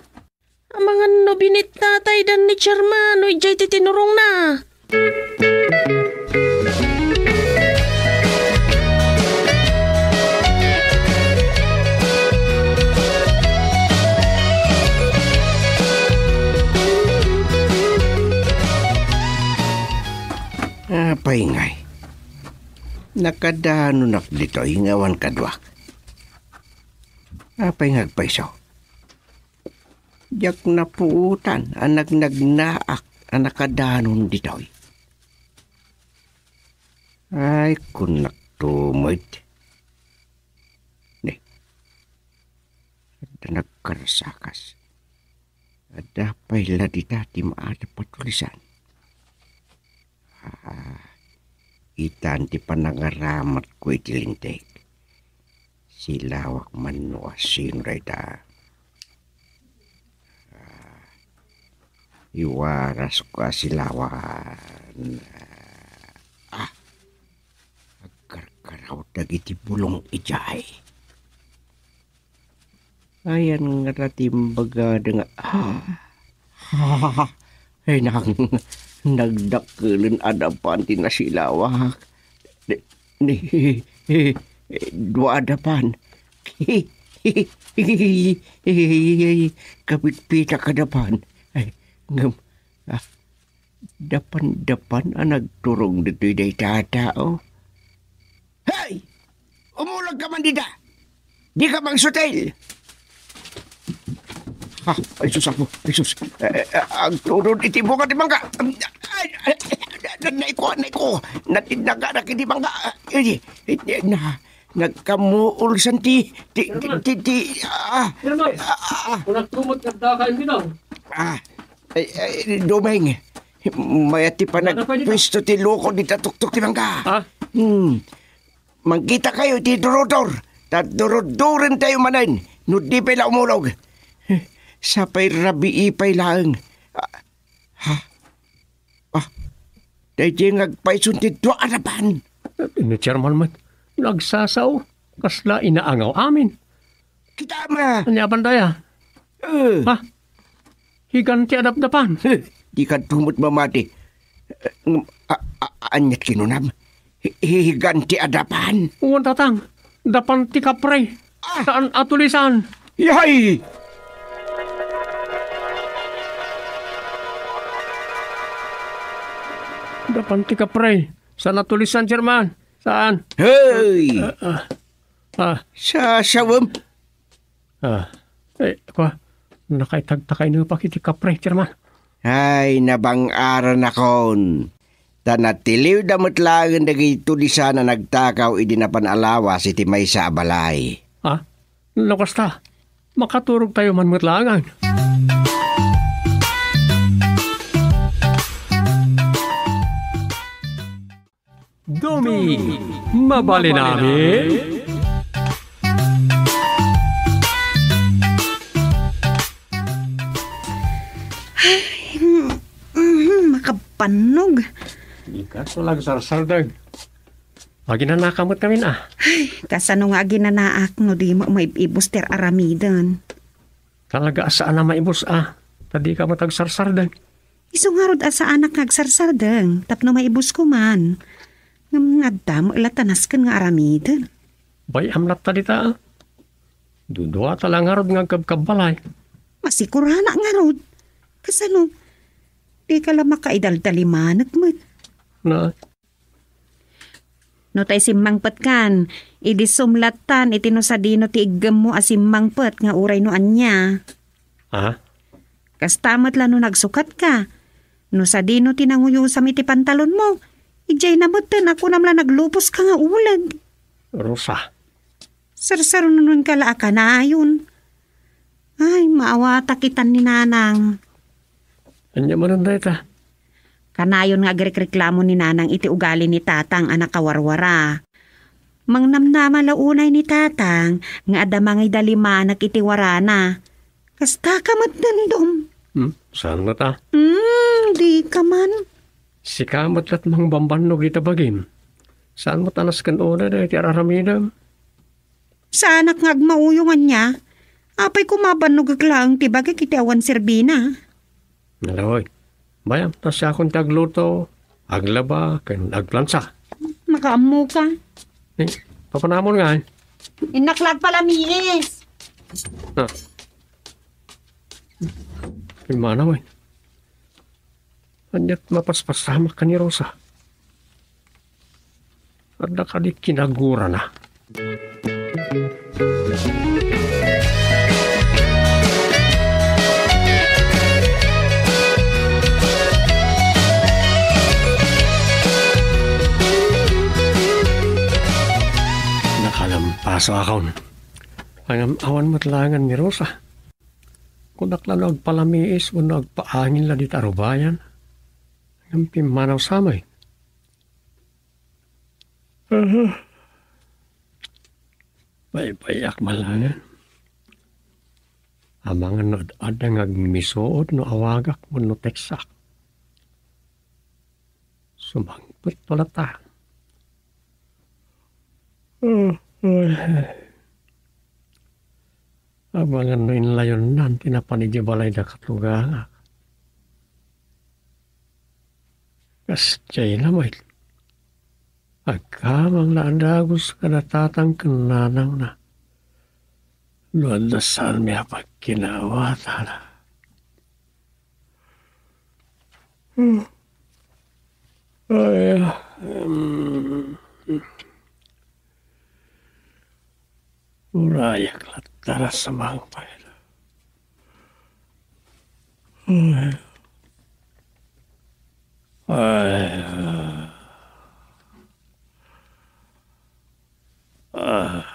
Amangan no binittataydan ni Chairman no idiay ti tinurongna. Apay ngay? Nakadanonak ditoy nga awan kaduak. Apay nga agpayso? Diak napuotan a nagnagnaak a nakadanon ditoy. Ay, kunak to met. Ni, adda nagkarsakas. Adda pay la dita ti maadap a tulisan. Ah, itan ti panangaramatko iti Linteg. Silawak man no asino dayta. Ah, iwarasko a silawan. Ah, agkarkaraw dagiti bulong idiay. Ayan nga ti imbagada nga, ah, ah, ay, nang, nagdakkelen a dapan ti nasilawak. Ni, ni, dua a dapan. Kapitpita ka dapan. Ay, ngem, ah, dapan-dapan a nagturong ditoy dayta a tao. Hey! Umulag ka man dida! Di ka mangsutil! Ah, ay, sus, apo, ay, sus. Eh, eh, agturod iti bunga ti mangga. Ay, ay, ay, naiko, naiko. Natindaganak iti mangga. Ay, ay, na, nagkamuol san ti, ti, ti, ti, ti, ah, Sir Noy, ah, ah, ah. Kung nagtumot ka, daka yung bitaw. Ah, ay, ay, Domeng, mayat ti panagpwesto ti loko dita tuktok ti mangga. Ah? Hmm. Mangkita kayo ti durodor, ta durodoren tayo manen, no di pay la umulog. Sapay rabii pay laeng. Ah, ha? Ah, daydi nga agpayson ti dua a dapan. Ni Chairman met, nagsasao, kasla inaangaw amin. Kita ma! Ania bandaya? Eh. Ha? Higan ti adapdapan. Di ka tumot mamati. Eh, ngem, a, a, aniat kinunam? Hi-, higan ti adapan? Wen, Tatang. Dapan ti kapre. Ah! Saan a tulisan? Yay! Dapan ti kapre. Saan a tulisan, Chairman? Saan? Hey! Ah, ah. Ah. Sasawem. Ah, eh, kwa, nakaitagtakay no pa kiti kapre, Chairman. Ay, nabang-aran akon. Ta natiliwda met laeng dagiti tulisan a nagtakaw idi napan a lawas iti maysa a balay. Ah, no kasta, makaturog tayo man met laengen. Dumi, mabalin amin? Mhm, makabannog. Ikaw, agsarsadag. Aginanaka met ngamin, a. Ay, kasano nga aginanaak no dimo maib-ibus ti aramiden? Talaga a saan a maibus, a. Ta dika met agsarsadag. Isu ngarud a saanak nga agsarsardeng tapno maibusko man. Ngem adda met latta nasken nga aramiden. Bay-am latta dita, a. Dudua ta la ngarud nga agkabkabbalay. Masikuranak ngarud. Kasano? Dika la makaidaldalimanek met. Na, No ta isimmangpetkan, idi sumlattan iti no sadino ti iggemmo a simmangpet nga uray no ania. Ha? Kasta met la no nagsukatka. No sadino ti nanguyusam iti pantalonmo, idiay na metten a kunam la nagluposka nga uleg. Rosa. Sarsarunonka la a kanayon. Ay, maawatak itan ni Nanang. Ania manen dayta? Kanayon nga agrekreklamo ni Nanang iti ugali ni Tatang a nakawarwara. Mangnamnama la unay ni Tatang nga adda mangidalimana iti warana. Kastaka met, Dondom. Hmm? Saan met a? Hmm, dika man. Sika met lat mangbambannog ita bagim. Saan met a nasken unay dayta ar-aramidem? Saanak nga agmauyong ania? Apay koma bannogek laeng ti bagik iti awan serbina? Naloy, bay-am ta siakon ti agluto, aglaba, ken agplansa. Makaammoka. Eh, papanamon nga, eh. Innak la agpalamiis. Ah. Imanaw, eh. Ania't mapaspasamak ken ni Rosa? Adda kadi kinagurana? Nakalampaso akon. Ngem awan met laengen ni Rosa. Kunak la no agpalamiis wenno agpaangin la dita rubayan. Ngem pimmanaw sa met. Aha. Baybay-ak man laengen. Amangan no ad-adda nga agmisuot no awagak wenno tekstak. Sumangpet latta. Ah, ay. Amangan no inlayonnan ti napan idiay balayda katugangak. Kas diay la met, agkamang la a dagus kada tatang ken nanangna. No adda saanmi a pagkinawatan. Hmm. Ay, ah, em, urayak latta a sumangpet. Ay. Ay, ah. Ah.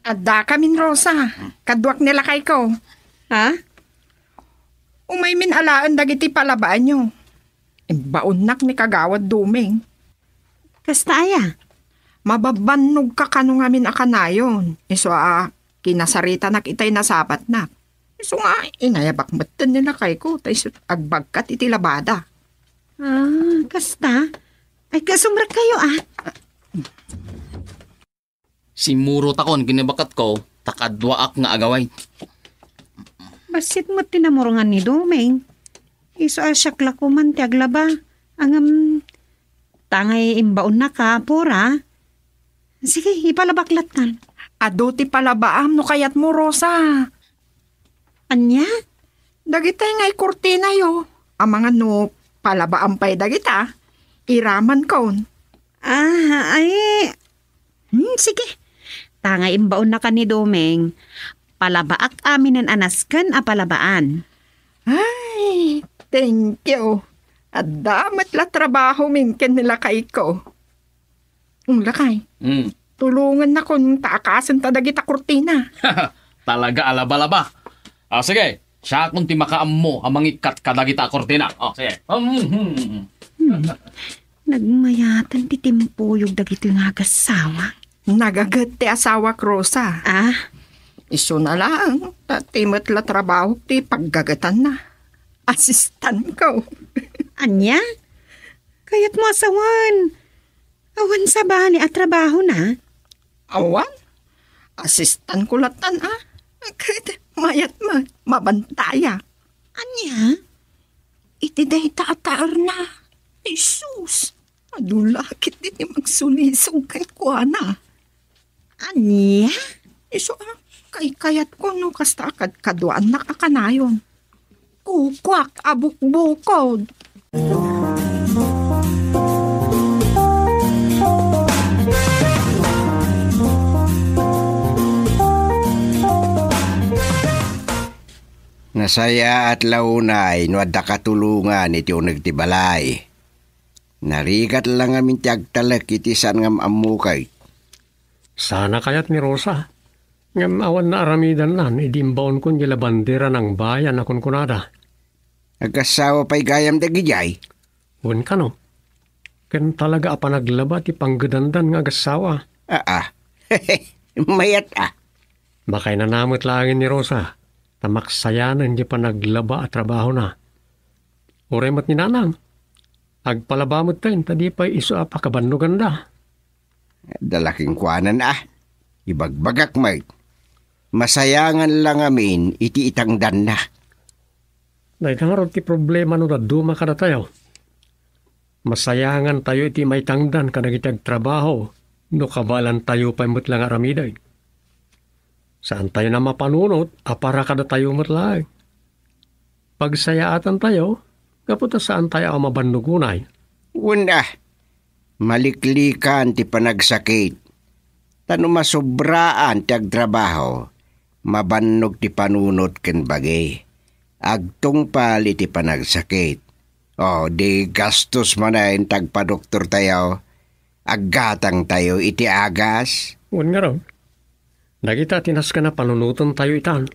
Addakamin, Rosa. Kaduak ni lakayko. Ha? Umaymin alaen dagiti palabaanyo. Imbaonnak ni Kagawad Doming. Kasta aya? Mababbannogka kano ngamin a kanayon, isu a kinasaritanak itay nasabatnak. Isu nga, inayabak metten ni lakayko, ta isu agbagkat iti labada. Ah, kasta? Ay, kasumrekkayo, ah. Simmurotakon ken ni baketko, ta kaduaak nga agawid. Bassit met ti namurongan ni Doming. Isu a siak la koman ti aglaba. Ngem, tangay imbaonnak a pura. Sige, ipalabak lattan. Adu ti palabaam no kayatmo, Rosa. Ania? Dagitay nga ikurtinayo. Amangan no palabaam pay dagita, iramankon. Ah, ay. Hmm, sige. Tangay imbaonnakan ni Doming. Palabaak aminen a nasken a palabaan. Ay, thank you. Adda met la trabaho min ken ni lakayko. Um, lakay. Hmm. Tulongannakon ta akasenta dagita kurtina. Talaga a laba-laba. Ah, sige. Siakon ti makaammo a mangikkat kadagita a kurtina. Oh, sige. Hmm. Nagmayaten ti timpuyog dagitoy nga agassawa. Nagaget ti asawak, Rosa. Ah? Isuna laeng, ta ti met la trabahok ti paggagatanna. Asistanko. Ania? Kayatmo a sawen. Awan sabali a trabahona? Awan. Asistanko latan, a. Ket mayat met, mabantaya. Ania? Iti dayta a taerna. Jesus! Adu la ketdi ti magsulisog kenkuana. Ania? Isu a, kaykayatko no kasta a kadkaduaannak a kanayon. Kukuak a bukbukod. Nasayaat la unay no adda katulongan iti uneg ti balay. Narigat la ngamin ti agtalek iti saan nga am-ammokay. Sana kayat ni Rosa. Ngem awan naaramidannan idi imbaonkon diay labandera nangbayan a kunkunada. Agassawa pay gayam dagidiay? Wen kano. Ken talaga a panaglaba ti panggedandan nga agassawa. Aa. Mayat a. Makainana met laengen ni Rosa, ta maksayanen ti panaglaba a trabahona. Uray met ni nanang, agpalaba metten ta di pay isu a pakabannoganda. Adda la kenkuanan a, ibagbagak met. Masayangan la ngamin iti itangdanna. Dayta ngarud ti problema no dadduma kadatayo. Masayangantayo iti maitangdan kadagiti agtrabaho no kabaelantayo pay met la nga aramiden. Saantayon a mapanunot a para kadatayo met laeng. Pagsayaatantayo gapu ta saantayo a mabannog unay. Wen a, maliklikan ti panagsakit. Ta no masobraan ti agtrabaho, mabannog ti panunot ken bagi. Agtungpal iti panagsakit. O, di gastos manen ti agpadoktortayo. Aggatangtayo iti agas. Wen ngarud, dagita ti nasken a panunotantayo itan.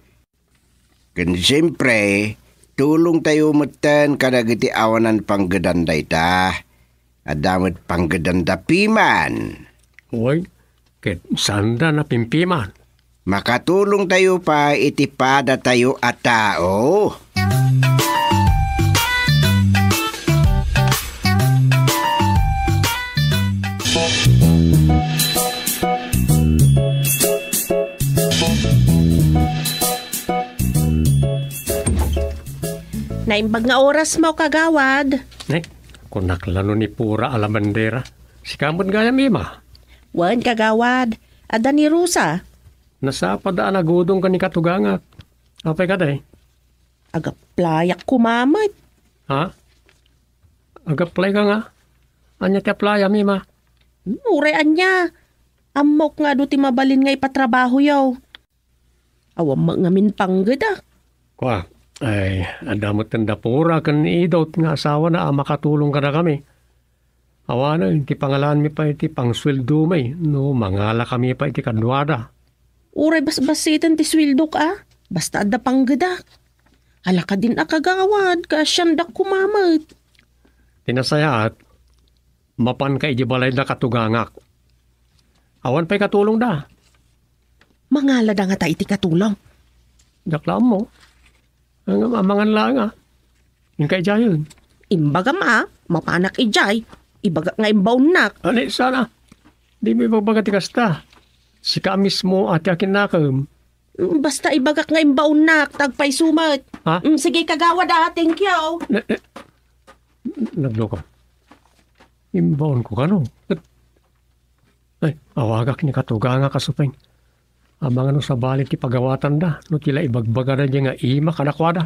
Ken siempre, tulongtayo metten kadagiti awanan panggedan dayta. Adda met panggedanda piman. Wen, ket saanda napimpiman. Makatulongtayo pay iti padatayo a tao. Naimbag nga orasmo, kagawad. Ne, kunak la no ni pura a labandera. Sika met gayam, Ima? Wen, kagawad. Adda ni Rosa. Nasapada a nagudong ken ni katugangak. Apay kadi? Agapplayak koma met. Ha? Agapplay ka nga? Ania ti applayam, Ima? Uray ania. Ammok nga adu ti mabalin nga ipatrabahoyo. Awan met ngamin panggedak. Kua, ay, adda met ti dapura ken ni Idot nga asawana a makatulong kadakami. Awanen, ti pangalanmi pay ti pangsueldomi no mangalakami pay ti kaduada. Uray basbasiten ti sueldok a, basta adda panggedak. Ala kadin a kagawad, kaasiandak koma met. Ti nasayaat, mapanka idiay balayda katugangak. Awan pay katulongda. Mangalada ngata iti katulong? Diak la ammo. Ngem amangan laeng a. Inka idiayen. Imbagam a, mapanak idiay. Ibagak nga imbaonnak. Ani, sana. Dimo ibagbaga ti kasta. Sika mismo a ti akinnakem. Basta ibagak nga imbaonnak, ta agpayso met. Ha? Mm, sige, kagawad a, thank you. Na, na, nagloko. Imbaonko kano. Ay, awagak ni katugangak a Supeng. Amangan no sabali ti pagawatanda, no ti la ibagbagada diay nga Ima kadakuada.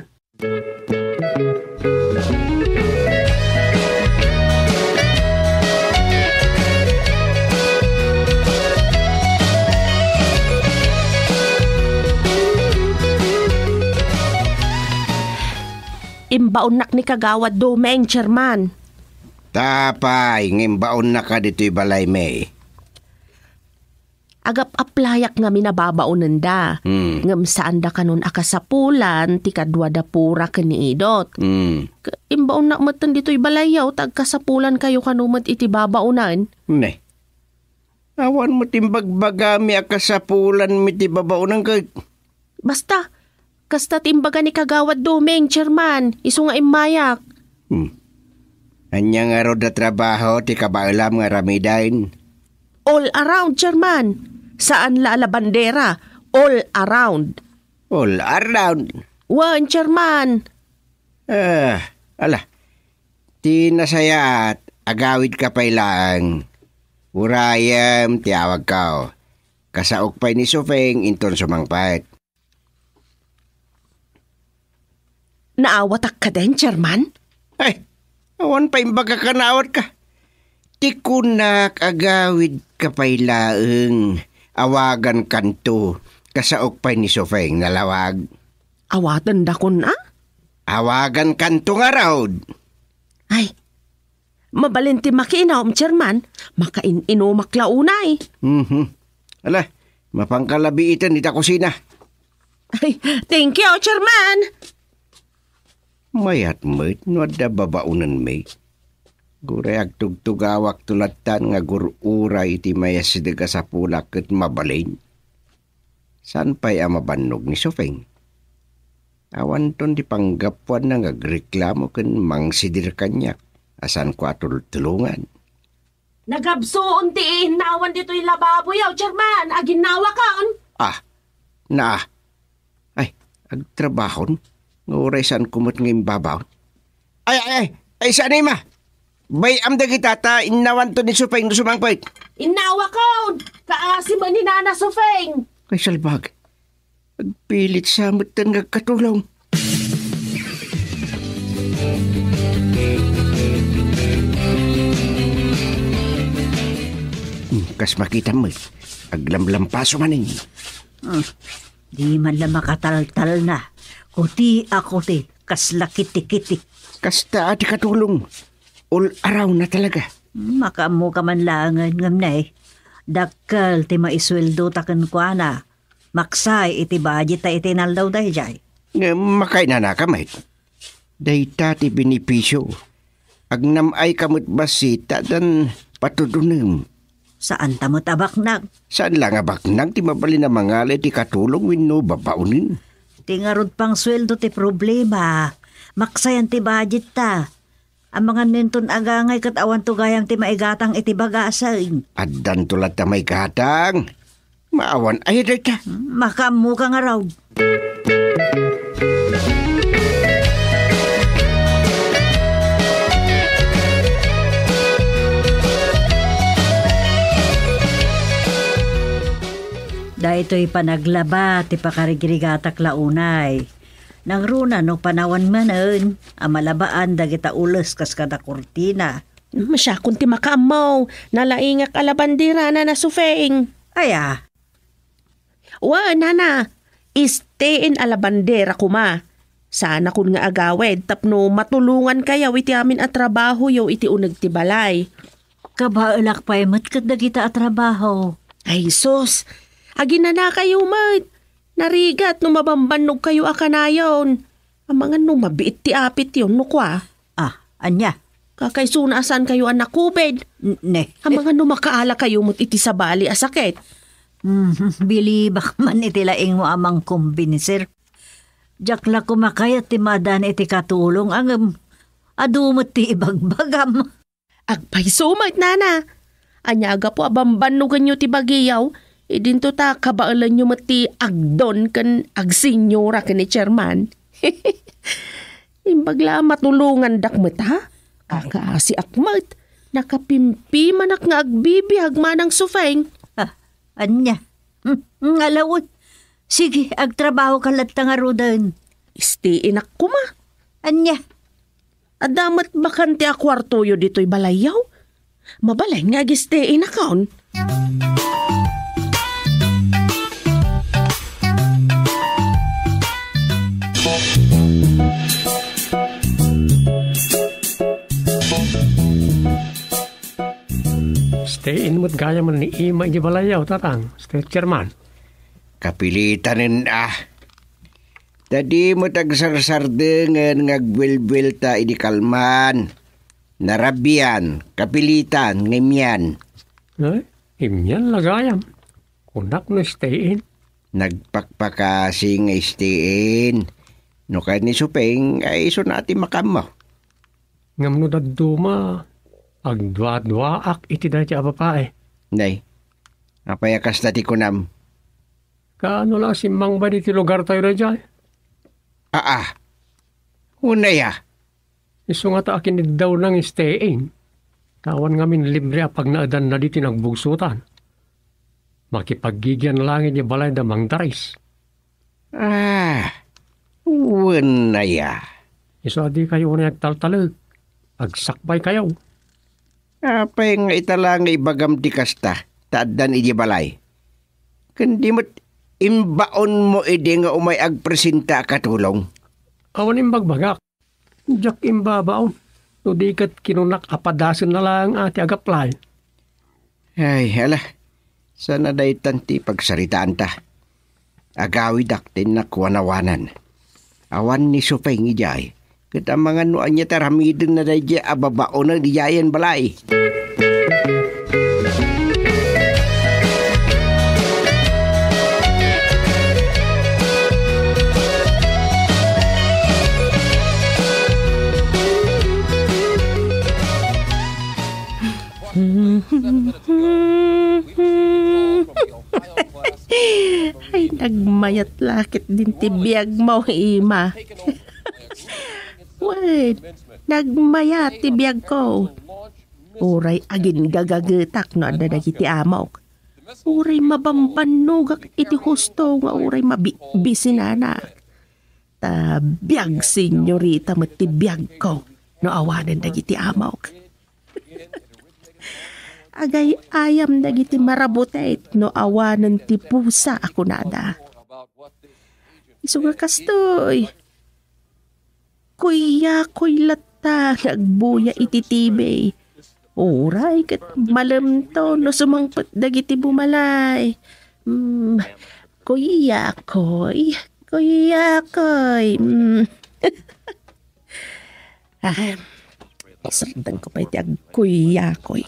Imbaonnak ni Kagawad Domeng, Chairman. Ta apay nga imbaonnaka ditoy balaymi? Agap-aplayak ngamin a babaonenda. Hmm. Ngem saanda kanon a kasapulan ti kaduada pura ken ni Idot. Hmm. K-, imbaonnak metten ditoy balayyo ta agkasapulankayo kano met iti babaonen. Ne. Awan met imbagbagami a kasapulanmi ti babaonen ket. Basta, kasta ti imbaga ni Kagawad Doming, Chairman, isu nga immayak. Hmm. Ania ngarud a trabaho ti kabaelam nga aramiden? All around, Chairman. Saan la a labandera. All around. All around? Wen, Chairman. Ah, ala. Ti nasayaat, agawidka pay laeng. Urayem ti awagko. Kasaok pay ni Sufeng inton sumangpet. Naawatak kaden, Chairman? Ay, awan pay imbagak a naawatka. Ti kunak, agawidka pay laeng. Awagankanto. Kasaok pay ni Sufeng nalawag. Awatendakon, a? Awagankanto ngarud. Ay, mabalin ti makiinom, Chairman. Makain-inumak la unay. Mhm. Ala, mapanka la biiten ita kusina. Ay, thank you, Chairman. Mayat met no adda babaonenmi. Uray agtugtugawakto lattan nga agur-uray iti mayasideg a sapulak ket mabalin. Saan pay a mabannog ni Sufeng? Awanton ti panggapuanna nga agreklamo ken mangsidir kaniak a saanko a tultulongan. Nagabsuon ti iinnawan ditoy lababoyo, Chairman. Aginnawakon. Ah, na. Ay, agtrabahon. Nga uray saanko met nga imbabaw. Ay, ay, ay, ay, saan, Ima? Bay-am dagita ta innawanto ni Sufeng no sumangpet. Innawakon! Kaasi man ni Nana Sufeng! Ay, salbag. Agpilit sa metten nga agkatulong. Hmm, kas makitam met, aglamlampaso manen. Hmm, di man la makataltalna. Kuti a kuti, kasla kitikiti. Kasta a ti katulong, all around na talaga. Hmm, makaammo ka man laengen, ngem ne, dakkel ti maisueldo ta kenkuana. Maksay iti budget ta iti inaldaw daydiay. Ngem makainanaka met. Dayta ti benepisio. Agnam-ayka met bassit ta addan patudonem. Saan ta met a baknag? Saan la nga baknag ti mabalin a mangala iti katulong wenno babaonen? Ti ngarud pangsueldo ti problema. Maksayan ti budget ta. Amangan no inton agangay ket awanto gayam ti maigatang iti bagasem. Addanto latta maigatang. Maawan aya dayta. Hmm, makaammo ka ngarud. Daytoy panaglaba ti pakarigrigatak la unay. Nangruna no panawan manen a malabaan dagita ules kas kada kurtina. Masiakon ti makaammo, nalaingak a labandera, Nana Sufeng. Aya? Wen, Nana, isteen a labandera koma. Saanakon nga agawid tapno matulongankayo iti amin a trabahoyo iti uneg ti balay. Kabaelak pay met ket dagita a trabaho. Ay, sus! Aginanakayo met! Narigat no mabambannogkayo a kanayon. Amangan no mabiit ti apityo, no kua? Ah, ania? Kakaisuna a saankayo a nakubid. N-, ne. Amangan no makaalakayo met iti sabali a sakit. Mhm, bilibak man iti laingmo a mangkumbinser. Diak la koma kayat ti maaddaan iti katulong, ngem adu met ti ibagbagam. Agpayso met, Nana. Ania a gapu a bambannogenyo ti bagiyo, idinto ta kabaelenyo met ti agdon ken agsenyora ken ni Chairman. Imbag la a matulongandak met, ha? Kakaasiak met. Nakapimpimanak nga agbibiag, Manang Sufeng. Ah, ania? Hmm, hmm, ala wen. Sige, agtrabaho ka latta ngaruden. Istiinak koma. Ania? Adda met bakante a kuartoyo ditoy balayyo? Mabalin nga agistiinakon. Psst, Stay-in met gayam ni Ima iti balayyo, Tatang, Mister Chairman. Kapilitanen a. Ta di met agsarsardengen nga agbuelbuelta idi kalman. Narabian, kapilitan, ngem yan. Ay, imyan la gayam. Kunak no stay-in. Nagpakpakasi nga stay-in. No kayat ni Supeng, ay isu na ti makaammo. Ngem no dadduma, agduaduaak iti daytoy a babai. Nay, apay a kasta ti kunam? Kaano la a simmangba iti lugartayo daydiay? Aa, unay a. Isu ngata a kiniddawna nga stay-in. Ta awan ngamin libre a pagnaedanna ditoy nagbugsotan. Makipaggigian laeng iti balayda Mang Daris. Ah, wen aya. Isu a dikayo unay agtaltalek, agsakbaykayo. Apay nga ita la nga ibagam ti kasta, ta addan idiay balay? Ken di met imbaonmo idi nga umay agpresenta a katulong? Awan imbagbagak. Diak imbabaon. No di ket kinunak a padasenna laeng a ti agaplay. Ay, ala. Saan a daytan ti pagsaritaanta? Agawidak ti nakuanawanan. Awan ni Supeng idiay. Ket amangan no ania ti aramidenna daydiay a babaonen idiayen balay. Ay, nagmayat la ketdin ti biagmo, Ima. Wen, nagmayat ti biagko. Uray aginggagagetak no adda dagiti amok. Uray mabambannogak iti husto nga uray mabibisinanak. Ta biag senyorita met ti biagko no awanen dagiti amok. Agay-ayam dagiti marabutet no awanen ti pusa a kunada. Isu nga kastoy, kuyakoy latta nga agbuya iti T V. Uray ket malemto no sumangpet dagiti bumalay. Mm, kuyakoy, kuyakoy. Mm. Ah, sardenko pay ti agkuyakoy.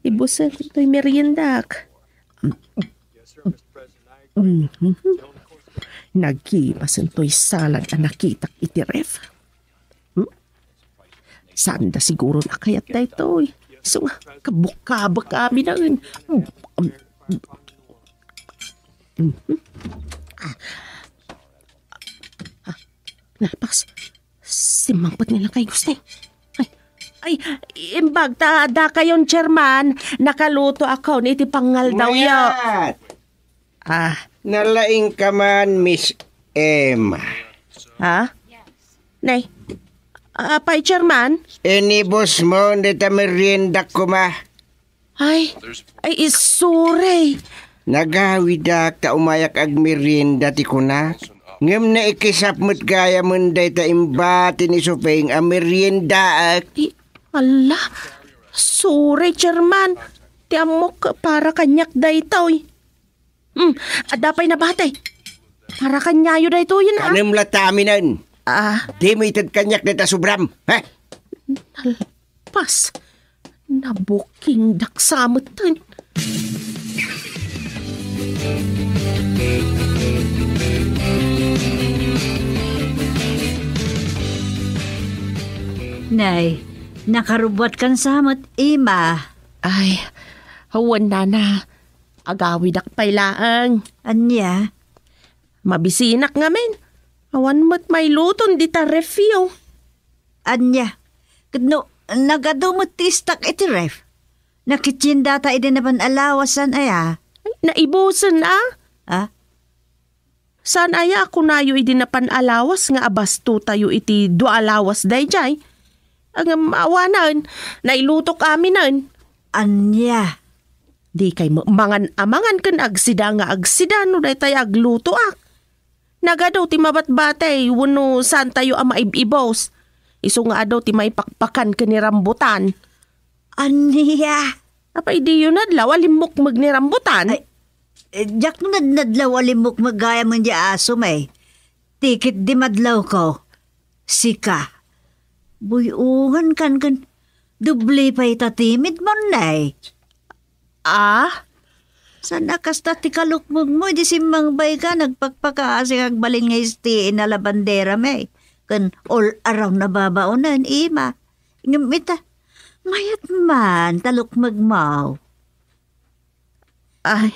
Ibusen toy meriendak. Mhm. Nagimasen toy salad a nakitak iti ref. Hmm? Saanda siguro a kayat daytoy. Isu nga, kabukabak amin. Mhm. Ah. Ah, napas. Simmangpet ni Lakay Guste. Ay, ay, imbag ta dakayon, Chairman. Nakaluto ako iti pangngaldawyo. Mayat! Ah. Nalaing ka man, Miss Emma. Ha? Nay. Apay, Chairman? Inibusmo dita merienda koma. Ay, ay, sorry. Nagawidak ta umayak agmerienda ti kunak. Ngem naikisap met gayamen dayta imbati ni Supeng a meriendaak. Ay, ala, sorry, Chairman. Ti ammok para kaniak daytoy. Hmm, adda pay nabati. Para kaniayo daytoyen, ah. Kanem la ta aminen. Ah. Dimo ited kaniak dayta sobram, ha? Nalpas. Nabukingdak sa metten. Nay, nakarubbuatkan sa met, Ima. Ay, awan, Nana. Agawidak pay laeng. Ania? Mabisinak ngamin. Awan met mailuton dita refyo. Ania? Ket no nagadu met ti istak iti ref? Nakitiendata idi napan a lawas, saan aya? Ay, naibusen a? Ah? Saan aya a kunayo idi napan a lawas nga abastotayo iti dua a lawas daydiay? Ngem awanen, nailutok aminen. Ania? Dikay met mangan a mangan ken agsida nga agsida no daytay aglutoak. Nagadu ti mabatbatay wenno saantayo a maib-ibus. Isu nga adu ti maipakpakan ken ni rambutan. Ania? Apay diyo nadlaw a limmukmeg ni rambutan? Ay, eh, diak nadnadlaw a limmukmeg gayam diay asom, eh. Ti ket di madlawko, sika. Buy-ongenkan ken doble pay ta timidmon, eh. Ah? Saan a kasta ti kalukmegmo, idi simmangbayka, nagpakpakaasi nga agbalin nga istiin a labanderam, eh. Ken all around a babaonen, ima. Ngem ita, mayat man ta lukmegmo. Ay,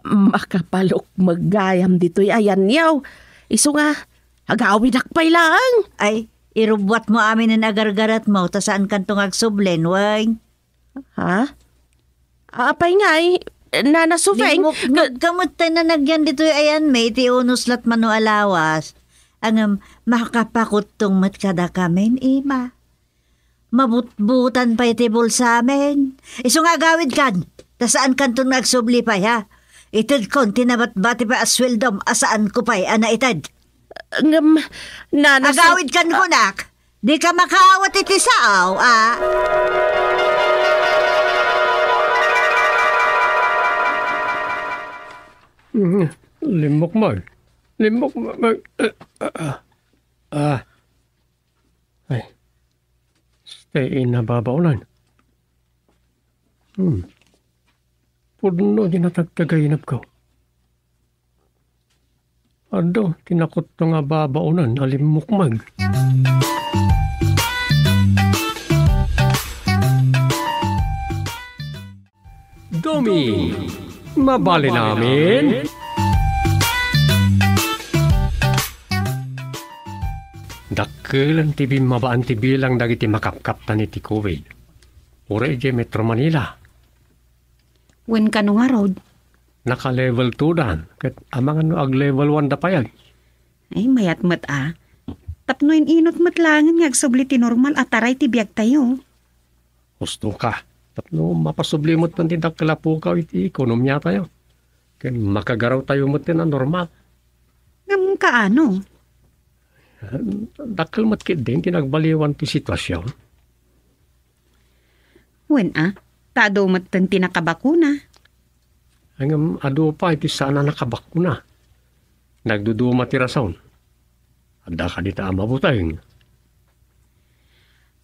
makapalukmeg gayam ditoy ayanyo. Isu nga, agawidak pay laeng. Ay, irubbuatmo aminen a gargaretmo, ta saankanto nga agsublen, wen. Ha? Apay ngay, Nana Sufeng? Limmukmeg ka met tay nanagyan ditoy ayanmi iti unos latman no a lawas. Ngem, makapakuttong met kadakamin, ima. Mabutbutan pay ti bulsamin. Isu nga agawidkan, ta saankanton nga agsubli pay, ha? Itedkon ti nabatbati pay a sueldom a saanko pay a naited. Ngem, Nana Su- Agawidkan, kunak. Dika makaawat iti sao, a? Mm, limmukmeg. Limmukmeg. Ah, ah, ah. Ay. Stay in na babaonan. Hmm. Pudno di natagtagay inapko. Adu, ti nakutto nga babaonan a limmukmeg. Domi, mabalin amin? Dakkelen ti bimmabaan ti bilang dagiti makapkaptan iti covid. Uray idiay Metro Manila. Wen kano ngarud? Naka-level two dan, ket amangan no ag-level one da pay. Ay, mayat met a. Tapno in-inut met laengen nga agsubli ti normal a taray ti biagtayo. Husto ka. Tapno mapasubli met ti dakkel a pukaw iti ekonomiatayo. Ken makagarawtayo met a normal. Ngem kaano? Dakkel met ketdin ti nagbaliwan ti situasion. Wen a, ta adu metten ti nakabakuna. Ngem adu pay ti saan a nakabakuna. Nagduduma ti rason. Adda kadi ta a mabuteng.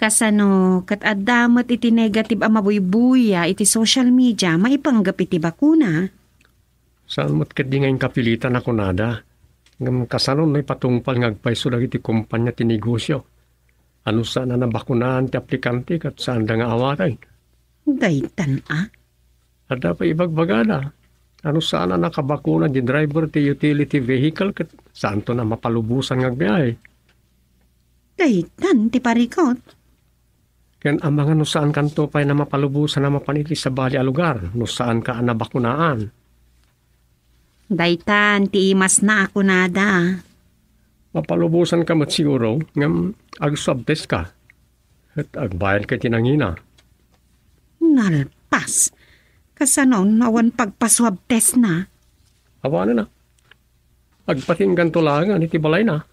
Kasano ket adda met iti negative a mabuybuya iti social media maipanggep iti bakuna? Saan met ketdi nga inkapilitan a kunada, ngem kasano no ipatungpal nga agpayso dagiti kompania ti negosio? A no saan a nabakunaan ti aplikante ket saanda nga awaten? Daytan a? Adda pay ibagbagada, a no saan a nakabakuna ti driver ti utility vehicle ket saanto a mapalubosan nga agbiahe. Daytan ti parikut. Ken amangan no saankanto pay a mapalubosan a mapan iti sabali a lugar no saanka a nabakunaan. Daytan ti imasna a kunada. Mapalubosanka met siguro, ngem ag-swab test ka. Ket agbayadka iti nangina. Nalpas. Kasano no awan pagpa-swab test na? Awanen a. Agpatingganto laengen iti balayna.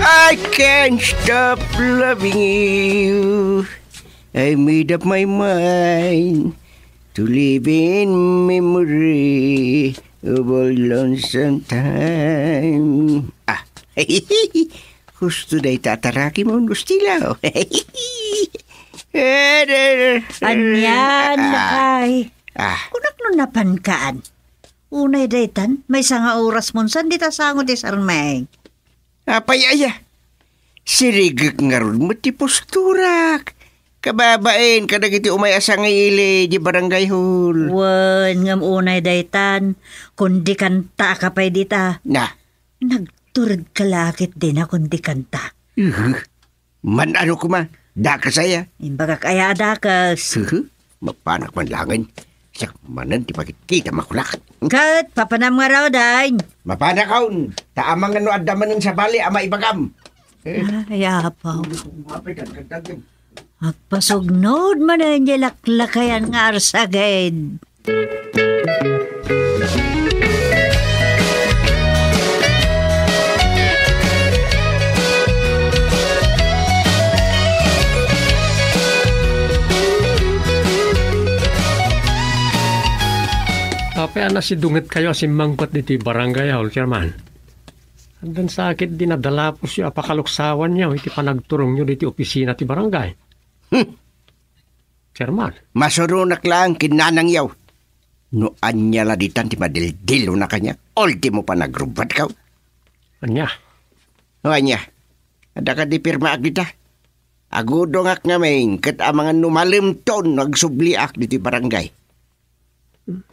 I can't stop loving you. I made up my mind to live in memory of our lonesome time. Ah, husto dayta a tarakimon, Gustila. Ania, ah, lakay? Ah. Kunak no napankaan. Unay daytan, maysa nga oras mon san dita sango ti sarmeng. Apay aya? Sirigek ngarud met ti posturak. Kababain kadagiti umay a sangaili di barangay hall. Wen, ngem unay daytan, kundi kanta ka pay dita. Na? Nagtured ka lakit dina kundi kanta. Uhu. Man-ano koma, dakes aya? Imbagak aya a dakes. Uhu. Mapanak man laengen. Siak manen ti pakitkita makulak. Ket, papanam ngaruden. Mapanak awn, ta amangan no adda manen sabali a maibagam. Eh. Ay, apaw. Agpasugnod manen diay laklakayan nga arsagid. Apay a nasidungetkayo a simmangpet ditoy barangay hall, Chairman? Addan sa ket dinadalapusyo a pakaluksawanyo iti panagturongyo ditoy opisina ti barangay. Hmm. Chairman. Masuronak laeng ken nanangyo. No ania la ditan ti madildilona kaniak, ultimo panagrubbuatko. Ania? O ania? Adda kadi pirmaak dita? Agudongak ngamin ket amangan no malemton no agsubliak ditoy barangay.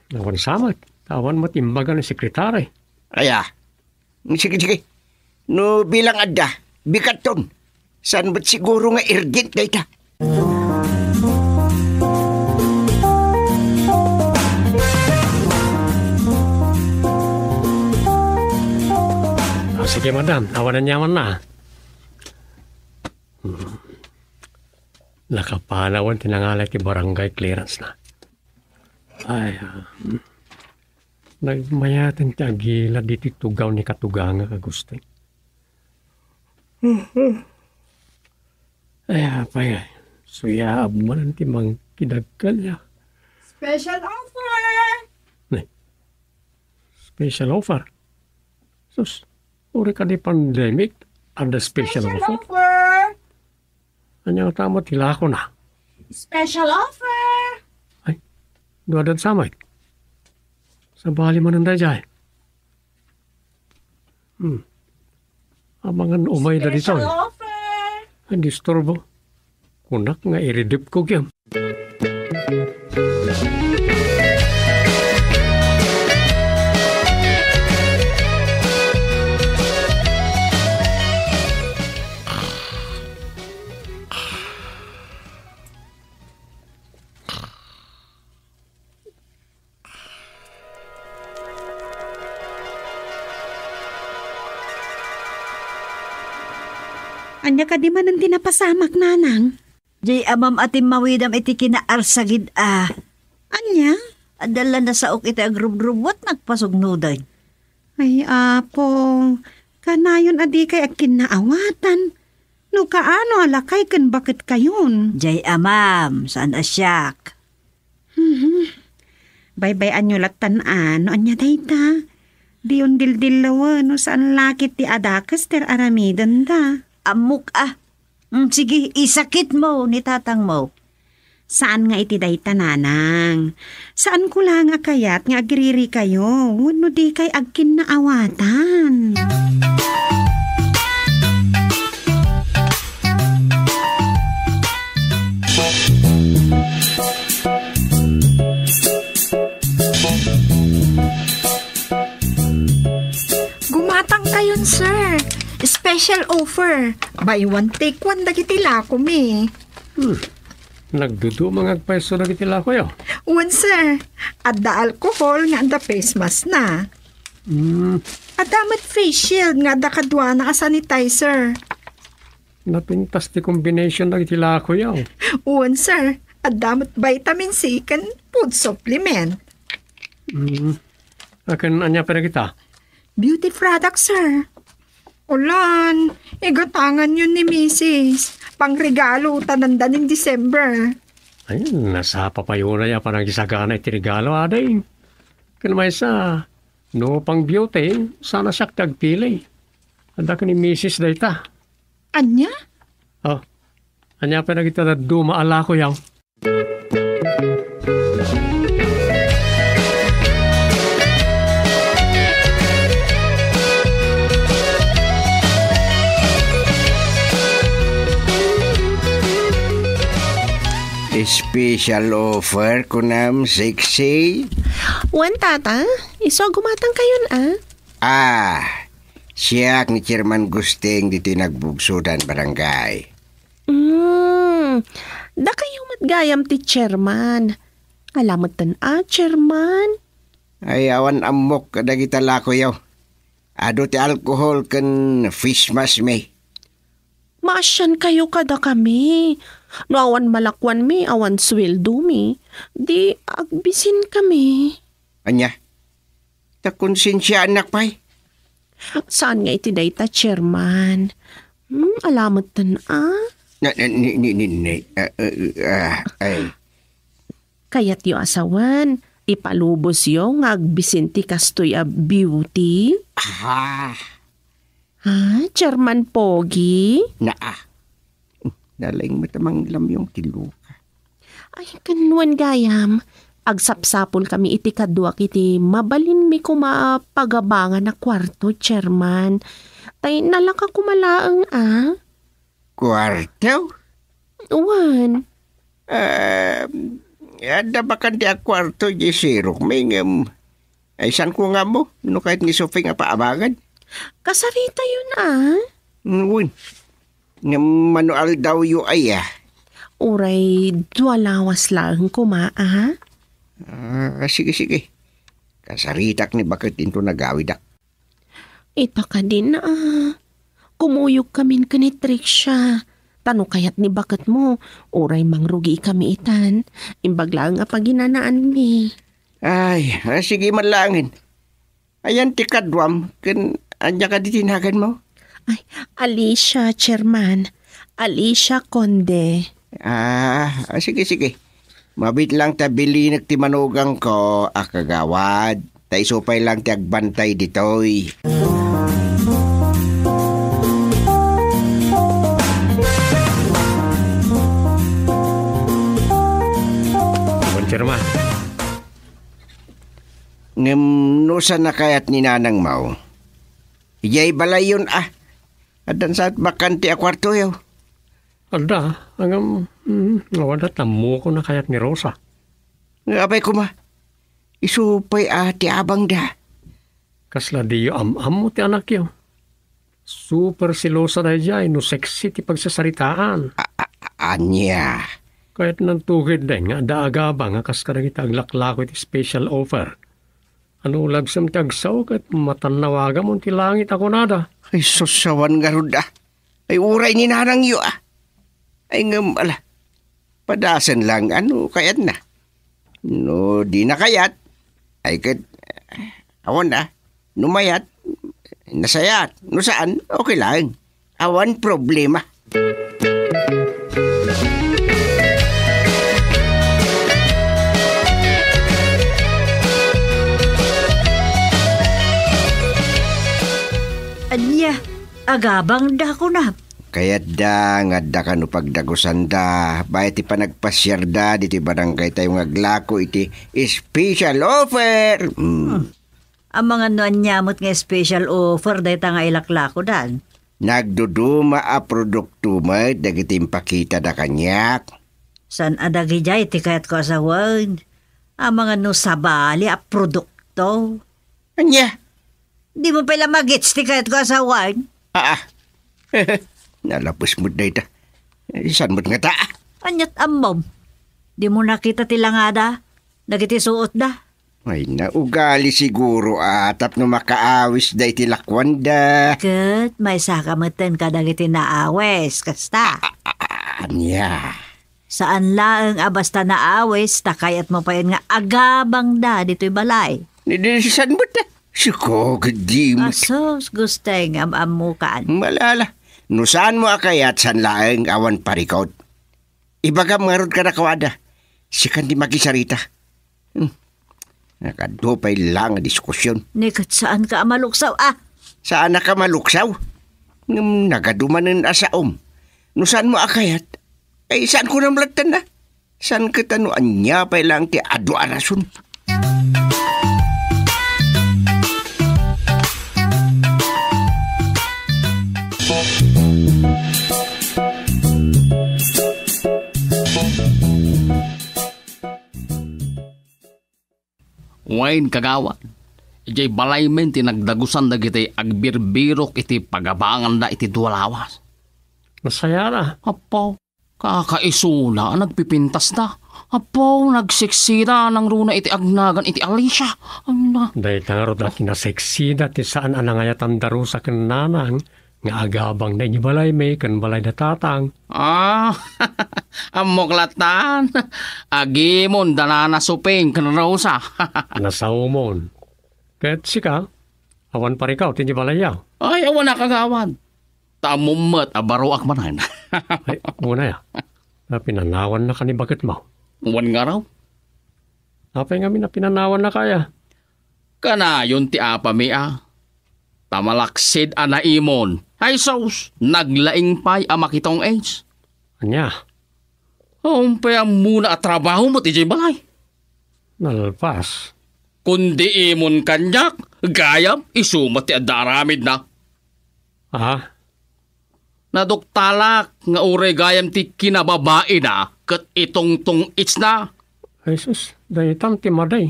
Awan sa met. Awan met imbaga ni sekretary. Aya. Sige, sige. No bilang adda, bikatton. Saan met siguro nga urgent dayta? Ah, sige, madam. Awan aniamanna. Hmm. Nakapanawan ti nangalay ti barangay clearance na. Ay, ah, hmm. Nagmayaten ti agila ditoy tugaw ni Katugangak Agustin. Ay, apay, ay. Suyaab manen ti mangkidagkalya. Special offer! Ne? Special offer? Sus, uri kadi pandemic, adda special offer? Ania nga tama ti lakona? Special offer! Ay, duadan sa met. Sabali manen daydiay. Hmm. Amangan umay da ditoy. Special offer! Ay, disturbo. Kunak nga iridip ko gem. Ania kadi manen ti napasamak, nanang? Diay amam a timmawidam iti kinaarsagid a. Ania? Adda la nasaok iti agrubrubuat nagpasugnoden. Ay, Apo, kanayon a dikay agkinnaawatan. No kaano a lakay ken baketkayon. Diay amam, saan a siak. Mhm. Baybay-anyo lattan a, no ania dayta? Diyon dildillawen no saan la ket ti adakes ti ar-aramidenda. Ammok a. Mm, sige, isakitmo ni tatangmo. Saan nga iti dayta, nanang. Saanko la nga kayat nga agririkayo wenno dikay agkinnaawatan. Gumatangkayon, sir. Special offer. Buy one, take one dagiti lakomi. Hmm. Nagduduma nga agpayso dagiti lakoyo? Wen, sir. Adda alcohol nga adda face mask na. Hmm. Adda met face shield nga adda kaduana a sanitizer. Napintas ti combination dagiti lakoyo. Wen, sir. Adda met vitamin C ken food supplement. Hmm. Akin ania pay dagita? Beauty product, sir. Ulan, igatanganyo ni misis. Pangregalo ta nanda nin December. Ay, nasapa pay unay a panagisagana iti regalo, adi. Ken maysa, no pang-beauty, saan a siak ti agpili. Adda ken ni misis dayta. Ania? Oh, ania pay dagita dadduma a lakoyo? Special offer, kunam, sexy? Wen, tata. Isu a gumatangkayon, a. Ah, siak ni Chairman Gusting ditoy Nagbugsodan Barangay. Mm, dakayo met gayam ti chairman. Ala metten a, chairman. Ay, awan ammok kadagita lakoyo. Adu ti alcohol ken face mask mi. Maasiankayo kadakami. No awan malakuanmi, awan sueldomi, di agbisinkami. Ania? Ta konsensiaannak pay? Saan nga iti dayta, chairman. Hmm, ala metten a? Na, na, ni, ni, ni, ni, ah, ah, ah, ay. Kayatyo a sawen, Ipalubosyo nga agbisin ti kastoy a beauty? Ah. Ha, Chairman Pogi? Naa. Nalaing met a manglamyong ti luka. Ay, ken wen gayam, agsapsapulkami iti kaduak iti mabalinmi koma a pagabangan a kuarto, Chairman. Tay nalaka koma laeng, a? Kuarto? Wen. Ah, adda bakante a kuarto idiay sirok, ngem, ay, saanko nga ammo no kayat ni Sophie nga paabangan. Kasaritayon, a? Mm, wen. Ngem mano aldawyo aya? Uray dua lawas laeng koma, a? Ah, sige, sige. Kasaritak ni baket inton agawidak. Ita kadin, a. Kumuyogkamin ken ni Tricia. Ta no kayat ni baketmo, uray mangrugikami itan. Imbag laeng a paginanaanmi. Ay, a, sige man laengen. Ayan ti kaduam, ken ania kadi ti naganmo? Ay, Alicia, Chairman. Alicia Conde. Ah, ah, sige, sige. Mabiit lang ta bilinek ti manugangko a kagawad. Ta isu pay lang ti agbantay ditoy. Wen, Chairman. Ngem no saan a kayat ni nanangmo, idiay balayyon, a. Addan sa bakante a kuartoyo? Adda, ngem, mm, awan ket ammokon a kayat ni Rosa. Nga apay koma, isu pay a ti abangda. Kasla diyo am-ammo ti anakyo. Super selosa daydiay no sexy ti pagsasaritaan. A-, a-, a-, ania? Kayatna tugaden nga adda agabang a kas kadagiti aglaklako iti special offer. Ano labsem ti agsao ket matannawagamon ti langit a kunada. Ay, sus, awan ngarud, a. Ay, uray ni nanangyo, a. Ay, ngem, ala, padasen lang, ano, kayatna. No, di na kayat, ay, ket, awan, a. No mayat, nasayat. No saan, okay lang. Awan problema. Ania, agabangda kunam? Kayatda nga adda kano pagdagusanda, bay ti panagpasiarda ditoy barangaytayo nga aglako iti special offer. Mm. Hmm. Amangan no ania met nga special offer dayta nga ilaklakodan? Nagduduma a produkto met dagiti impakitada kaniak. Saan a dagidiay ti kayatko a sawen? Amangan no sabali a produkto? Ania? Dimo pay la magets ti kayatko a sawen? Aa. Nalapes met dayta. Eh, saan met ngata? Aniat ammom? Dimo nakita ti langada dagiti suotda? Ay, naugali siguro a tapno makaawisda iti lakuanda. Ket maysaka metten kadagiti naawis, kasta. A-, a-, a-, ania? Saan laeng a basta naawis, ta kayatmo payen nga agabangda ditoy balay. Ni, di, saan met, a? Siko, gedi met. Asus, gustay nga am-ammokan. Malala. No saanmo a kayat, saan laeng awan parikut. Ibagam ngarud kadakuada, sikan ti makisarita. Hmm. Nagadu pay la nga diskusion. Ni ket saanka a maluksaw, a? Saanak a maluksaw? Ngem nagadu manen a saom. No saanmo a kayat, ay saanko namlattan na. Saan ket a no ania pay laeng ti adu a rason? Wen, kagawad, idiay balaymi ti nagdagusan dagiti agbirbirok iti pagabanganda iti dua lawas. Nasayada. Apo. Kakaisuna a nagpipintasda. Apo, nagseksida nangruna iti agnagan iti Alicia. Ay na. Dayta ngarud a kinaseksida ti saan a nangayatan da Rosa ken Nanang nga agabangda idiay balaymi ken balay da Tatang. Ah, ammok lattan. Agimon da Nana Suping ken Rosa. Nasaomon. Ket sika, awan parikaw ti idiay balayyo? Ay, awan a, kagawad. Ta ammom met a baroak manen. Ay, unay a. Napinanawan na ka ni baketmo. Wen ngarud. Apay ngamin a pinanawannaka aya? Kanayon ti apami a. Ta malaksid a naimon. Ay sus, naglaing pay a makitong-is. Ania? Umpay ammona a trabaho met idiay balay. Nalpas. Kundi imon kaniak, gayam, isu met ti adda aramidna. Ah? Naduktalak nga uray gayam ti kinababaina ket itungtong-isna. Ay sus, daytan ti madi.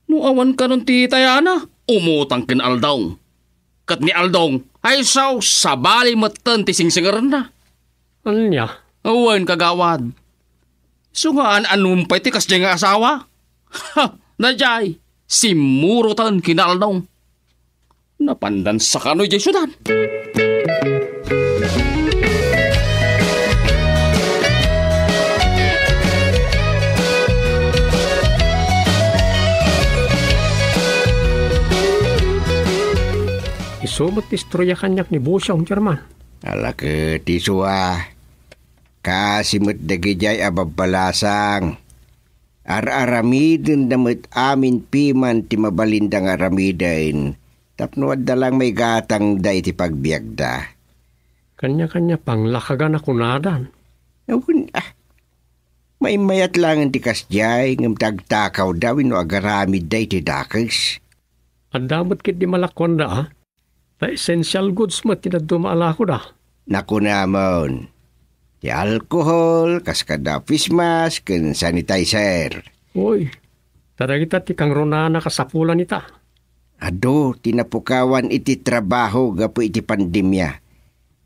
No awan kanon ti tayana, umutang ken Aldong. Ket ni Aldong, ay sao, sabali metten ti singsingerenna. Ania? Wen, kagawad. Isu nga an-annom pay ti kasdiay nga asawa? Ha! Nadiay, simmuroten ken Aldong. Napandan sakano idiay siudad. Isu met ti istorya kaniak ni Bosiong, German. Ala ket isu a. Kaasi met dagidiay a babbalasang. Ar-aramidenda met amin piman ti mabalinda nga aramiden, tapno adda lang maigatangda iti pagbiagda. Kaniakania panglakagan a kunadan. Awan, ah. Maimmayat laengen ti kasdiay, ngem ti agtakawda wenno agaramidda iti dakes. Adda met ketdi malakuanda, a? Ta essential goods met ti dadduma a lakoda. Nakunamon, ti alcohol, kas kada face mask, ken sanitizer. Uy, ta dagita ti kangrunaan a kasapulan ita. Adu ti napukawan iti trabaho gapu iti pandemia.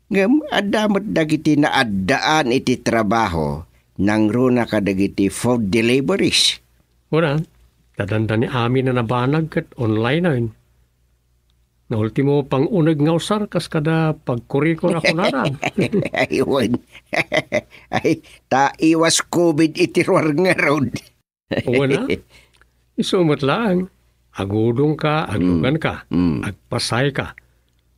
Ngem adda met dagiti naaddaan iti trabaho, nangruna kadagiti food deliveries. Kuna, ta dandani amin a nabanag ket online-en. Nga ultimo panguneg nga usar kas kada pagkurikor a kunadan. Ay, wen. Ay, ta iwas covid iti ruar ngarud. Wen a? Isu met laeng. Agudongka, Mm. agluganka, Mm. agpasayka.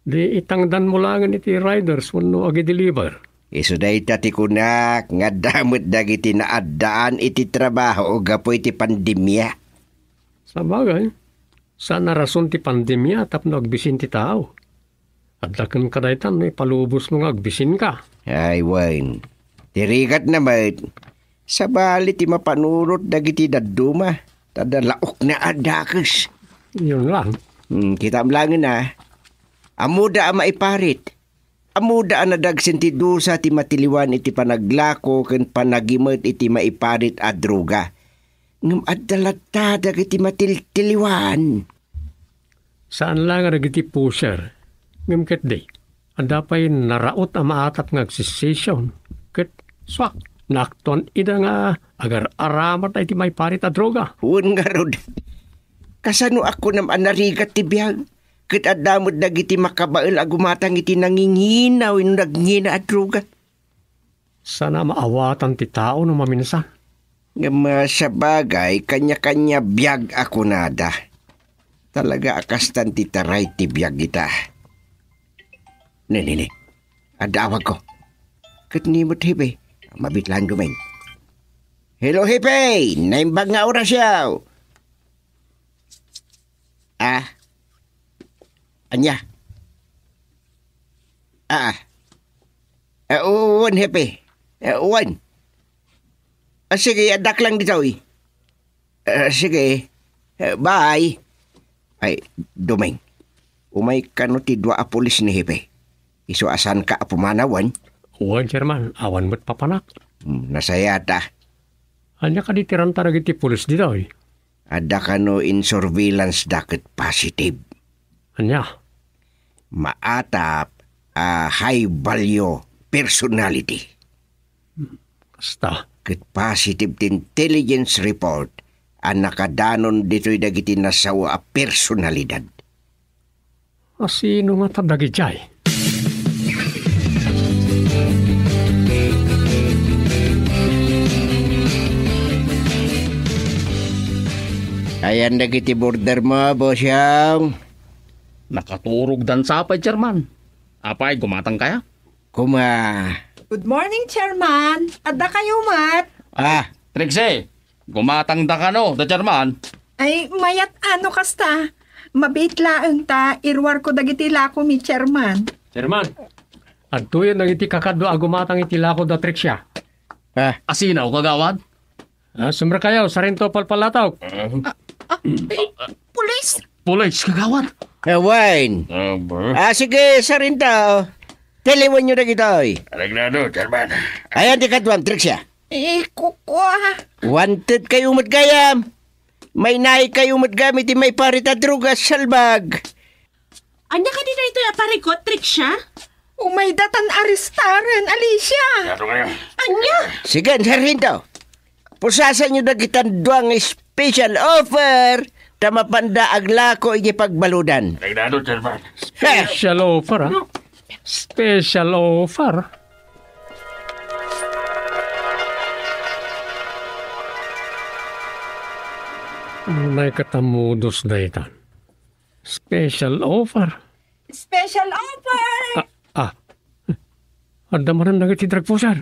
Di itangdanmo laengen iti riders wenno agi-deliver. Isu dayta ti kunak nga adda met dagiti naaddaan iti trabaho gapu iti pandemia. Sabagay, saan a rason ti pandemia tapno agbisin ti tao. Adda kenka dayta no ipalubosmo nga agbisinka. Ay, wen. Ti rigatna met, sabali ti mapanunot dagiti dadduma, ta adda laokna a dakes. Yun lang. Hmm, kitaem laengen a. Ammoda a maiparit. Ammoda a nadagsen ti dusa ti matiliwan iti panaglako ken panagimet iti maiparit a droga. Ngem adda latta dagiti matiltiliwan. Saan la nga dagiti pusher, ngem ketdi, adda pay naraot a maatap nga agsession, ket suak, naaktuan ida nga agar-aramat iti maiparit a droga. Wen ngarud, kasano a kunam a narigat ti biag, ket adda met dagiti makabael a gumatang iti nangingina wenno nagngina a droga? Saan a maawatan ti tao no maminsan. Ngem, ah, sabagay, kanya-kanya biag a kunada. Talaga a kastan ti taray ti biag ita. Ne, ne, ne. Adda awagko. Ket ni met, Hepe. Mabitlaan ko, men. Hello, Hepe! Naimbag nga oras yaw! Ah? Ania? Ah. Ah, wen, Hepe. Ah, wen. Ah, sige, addak lang ditoy. Ah, sige. Ah, bye. Ay, Doming. Umay kano ti dua a pulis ni Hepe. Isu a saanka a pumanaw, wen? Wen, Chairman. Awan met papanak. Hmm, nasayata. Ania kadi ti ranta dagiti pulis ditoy? Adda kano in surveillance da ket positive. Ania? Maatap a high value personality. Kasta. Ket positive ti intelligence report a nakadanon ditoy dagiti nasao a personalidad. A sino ngata dagidiay? Ayan dagiti border mo, Bosyong. Nakaturog dansa pay, Chairman. Apay, gumatang kaya? Kuma. Good morning, Chairman. Adda kayo met? Ah. Trixie, Gumatangda kano, da Chairman? Ay, mayat ano kasta. Mabiit laeng ta iruarko dagiti lako mi, Chairman. Chairman, adtoyen dagiti kakadua a gumatang iti lako da Trixia. Ah. Asino, kagawad? Ah, sumrekayo, Sarhento Palpalatok. Ah, eh, pulis? Pulis, kagawad. Ah, Wayne. Ah, ba? Ah, sige, Sarhento. Tiliwenyo dagitoy. Areglado, Chairman. Ayan ti kaduam, Trixia. Eh, kukua. Wanted kayo met gayam. Mainaikayo met gayam iti maiparit a droga, salbag. Ania kadi daytoy a parikut, Trixia? Umayda tan arestaren, Alicia. Yaro kayo. Ania? Sige, Sarhento. Pusasanyo dagitan dua nga special offer ta mapanda aglako iti pagbaludan. Areglado, Chairman. Heh! Special offer, ah. Special offer. May katamudos dayta. Special offer. Special offer! Ah, ah. Adda manen dagiti drug pusher.